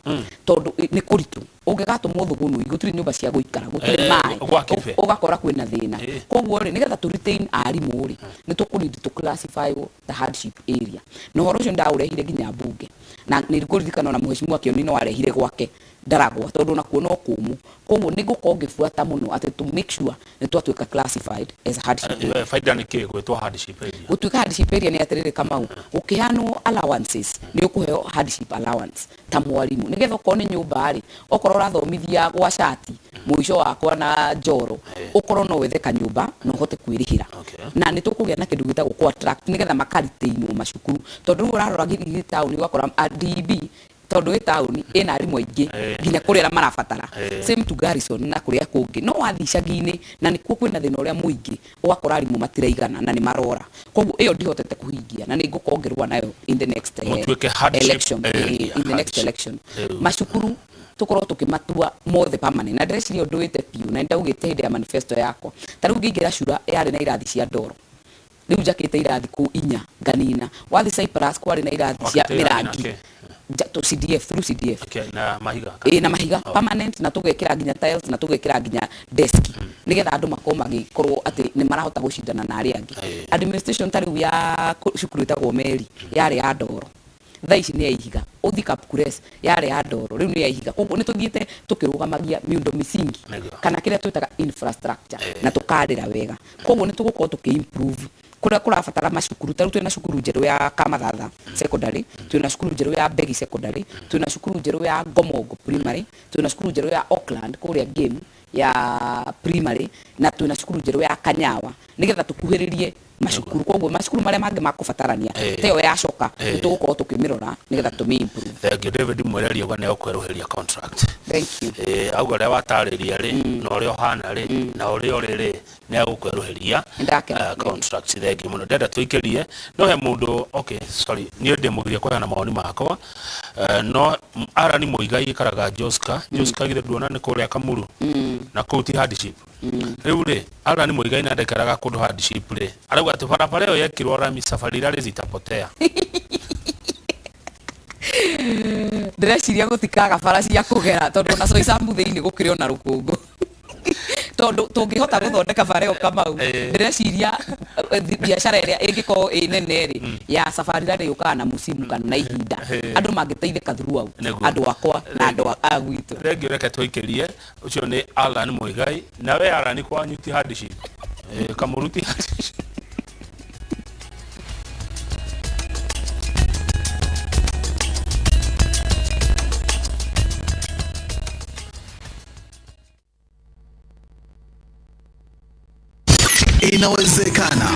Speaker 1: tondũ nĩ kũritũ. Ũngĩgatũmwo Thũgũnũi, gũtirĩ nyũmba cia gũikara, gũtirĩ maĩ,
Speaker 2: gwa Kibe.
Speaker 1: Ũgakora kwĩna thĩna. Koguo rĩ, nĩgetha tũ retain arimũ rĩ, nĩ tũkũnidi tũ classify ta hardship area, na ũhoro ũcio nĩ ndaũrehire nginya mbunge, na nĩ ngũririkana ona Mheshimiwa Kĩoni no arehire gwake. Ndaragwa tondu nakuo no kũmũ, koguo nĩ ngũkorwo ngĩbuata mũno atĩ to make sure nĩ twatuĩka classified as hardship area.
Speaker 2: Faida nĩ kĩ gwĩtwo hardship area?
Speaker 1: Gũtuĩka hardship area nĩ atĩrĩrĩ, Kamau, gũkĩheanwo allowances nĩ ũkũheo hardship allowance ta mwarimũ, nĩgetha okorwo nĩ nyũmba rĩ, okorwo ũrathomithia gwa cati mũico wakwa na njoro, ũkorwo no wethe kanyũmba na ũhote kwĩrĩhĩra. Na nĩ tũkũgĩa na kĩndũ gĩtagwo kũ attract, nĩgetha makaritainwo macukuru, tondũ rĩu ũrarora Gĩthigithĩ taũni ũgakora DEB, tondũ ĩ taũni ĩna arimũ aingĩ nginya kũrĩa arĩa marabatara. Same to Garrison na kũrĩa kũngĩ, no wathiĩ icagi-inĩ na nĩkuo kwĩna thĩna ũrĩa mũingĩ, ũgakora arimũ matiraigana na nĩ marora. Koguo ĩyo ndihotete kũhingia na nĩ ngũkorwo ngĩrũa nayo in the next
Speaker 2: Mũtuĩke hardship
Speaker 1: election.
Speaker 2: Area,
Speaker 1: In the next
Speaker 2: hardship.
Speaker 1: election.
Speaker 2: Rĩu.
Speaker 1: Macukuru tukorwo tukimatua mothe permanent, na ndĩreciria ũndũ wĩte biũ na ndaugĩte hĩndĩ ya manifesto yakwa. Ta rĩu ngĩingĩra cura yarĩ na irathi cia ndoro, rĩu njakĩte irathi kũu inya nganina. Wathi Cyprus kwarĩ na irathi cia
Speaker 2: Wakĩte irathi na
Speaker 1: mĩrangi.
Speaker 2: kĩ?
Speaker 1: To CDF, through CDF.
Speaker 2: Okay, na mahiga?
Speaker 1: Ĩ, na mahiga permanent, na tũgekĩra nginya tiles na tũgekĩra nginya desk, nĩgetha andũ makorwo magĩkorwo atĩ nĩ marahota gũcindana na arĩa angĩ. Administration ta rĩu ya cukuru ĩtagwo Meri yarĩ ya ndoro, thaa ici nĩ ya ihiga. Ũthi Kapkures yarĩ ya ndoro, rĩu nĩ ya ihiga. Koguo nĩ tũthiĩte tũkĩrũgamagia miundo misingi kana kĩrĩa twĩtaga infrastructure na tũkarĩra wega. Koguo nĩ tũgũkorwo tũkĩ improve kũrĩa kũrabatara macukuru. Ta rĩu twĩna cukuru njerũ ya Kamathatha Secondary, twĩna cukuru njerũ ya Mbegi Secondary, twĩna cukuru njerũ ya Ngomongo Primary, twĩna cukuru njerũ ya Auckland kũrĩa Game ya primary, na twĩna cukuru njerũ ya Kanyawa, nĩgetha tũkuhĩrĩrie macukuru. Koguo macukuru marĩa mangĩ makũbatarania ta ĩyo yacoka, nĩ tũgũkorwo tũkĩmĩrora nĩgetha tũmĩ improve.
Speaker 2: Thank you. David Mwereri auga nĩ egũkwerũhĩria contract.
Speaker 1: Thank you.
Speaker 2: Auga ũrĩa watarĩria rĩ, na ũrĩa ũhana rĩ, na ũrĩa ũrĩ rĩ, nĩ egũkwerũhĩria
Speaker 1: Nĩndakena.
Speaker 2: Contract. Thank you mũno. Ndenda tũikĩrie no he mũndũ, okay, sorry, niĩ ndĩmũgiria kũheana mawoni makwa. No Arani Mũigai ikaraga Joska. Joska githĩ nduona nĩ kũrĩa Kamuru na kũu ti hardship? Rĩu rĩ, Arani Mũigai na ndekaraga kũndũ hardship rĩ, arauga atĩ barabara ĩyo yekirwo rami, safari rally zitapotea.
Speaker 1: Ndĩreciria gũtikaga bara cia kũgera, tondũ ona Soisambu thĩinĩ gũkĩrĩ ona rũkũngũ, tondũ tũngĩhota gũthondeka bara ĩyo, Kamau, ndĩreciria biacara ĩrĩa ĩngĩkorwo ĩ nene rĩ ya safari rally yũkaga na musimu kana na ihinda, andũ mangĩteithĩka throughout. Andũ akwa na andũ a gwitũ.
Speaker 2: Thengiũ. Reke tũikĩrie. Ũcio nĩ Alan Mũigai. Nawe Alan, kwanyu ti hardship? Kamuru ti hardship?
Speaker 3: Inawezekana.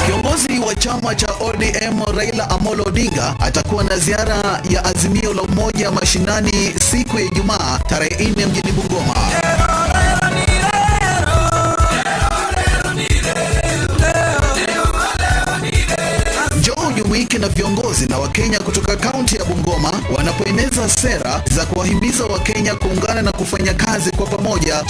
Speaker 3: Kiongozi wa chama cha ODM Raila Amolo Odinga atakuwa na ziara ya Azimio la Umoja mashinani siku ya Ijumaa tarehe 4 mjini Bungoma. Njoo ujumuike na viongozi na Wakenya kutoka kaunti ya Bungoma wanapoeneza sera za kuwahimiza Wakenya kuungana na kufanya kazi kwa pamoja.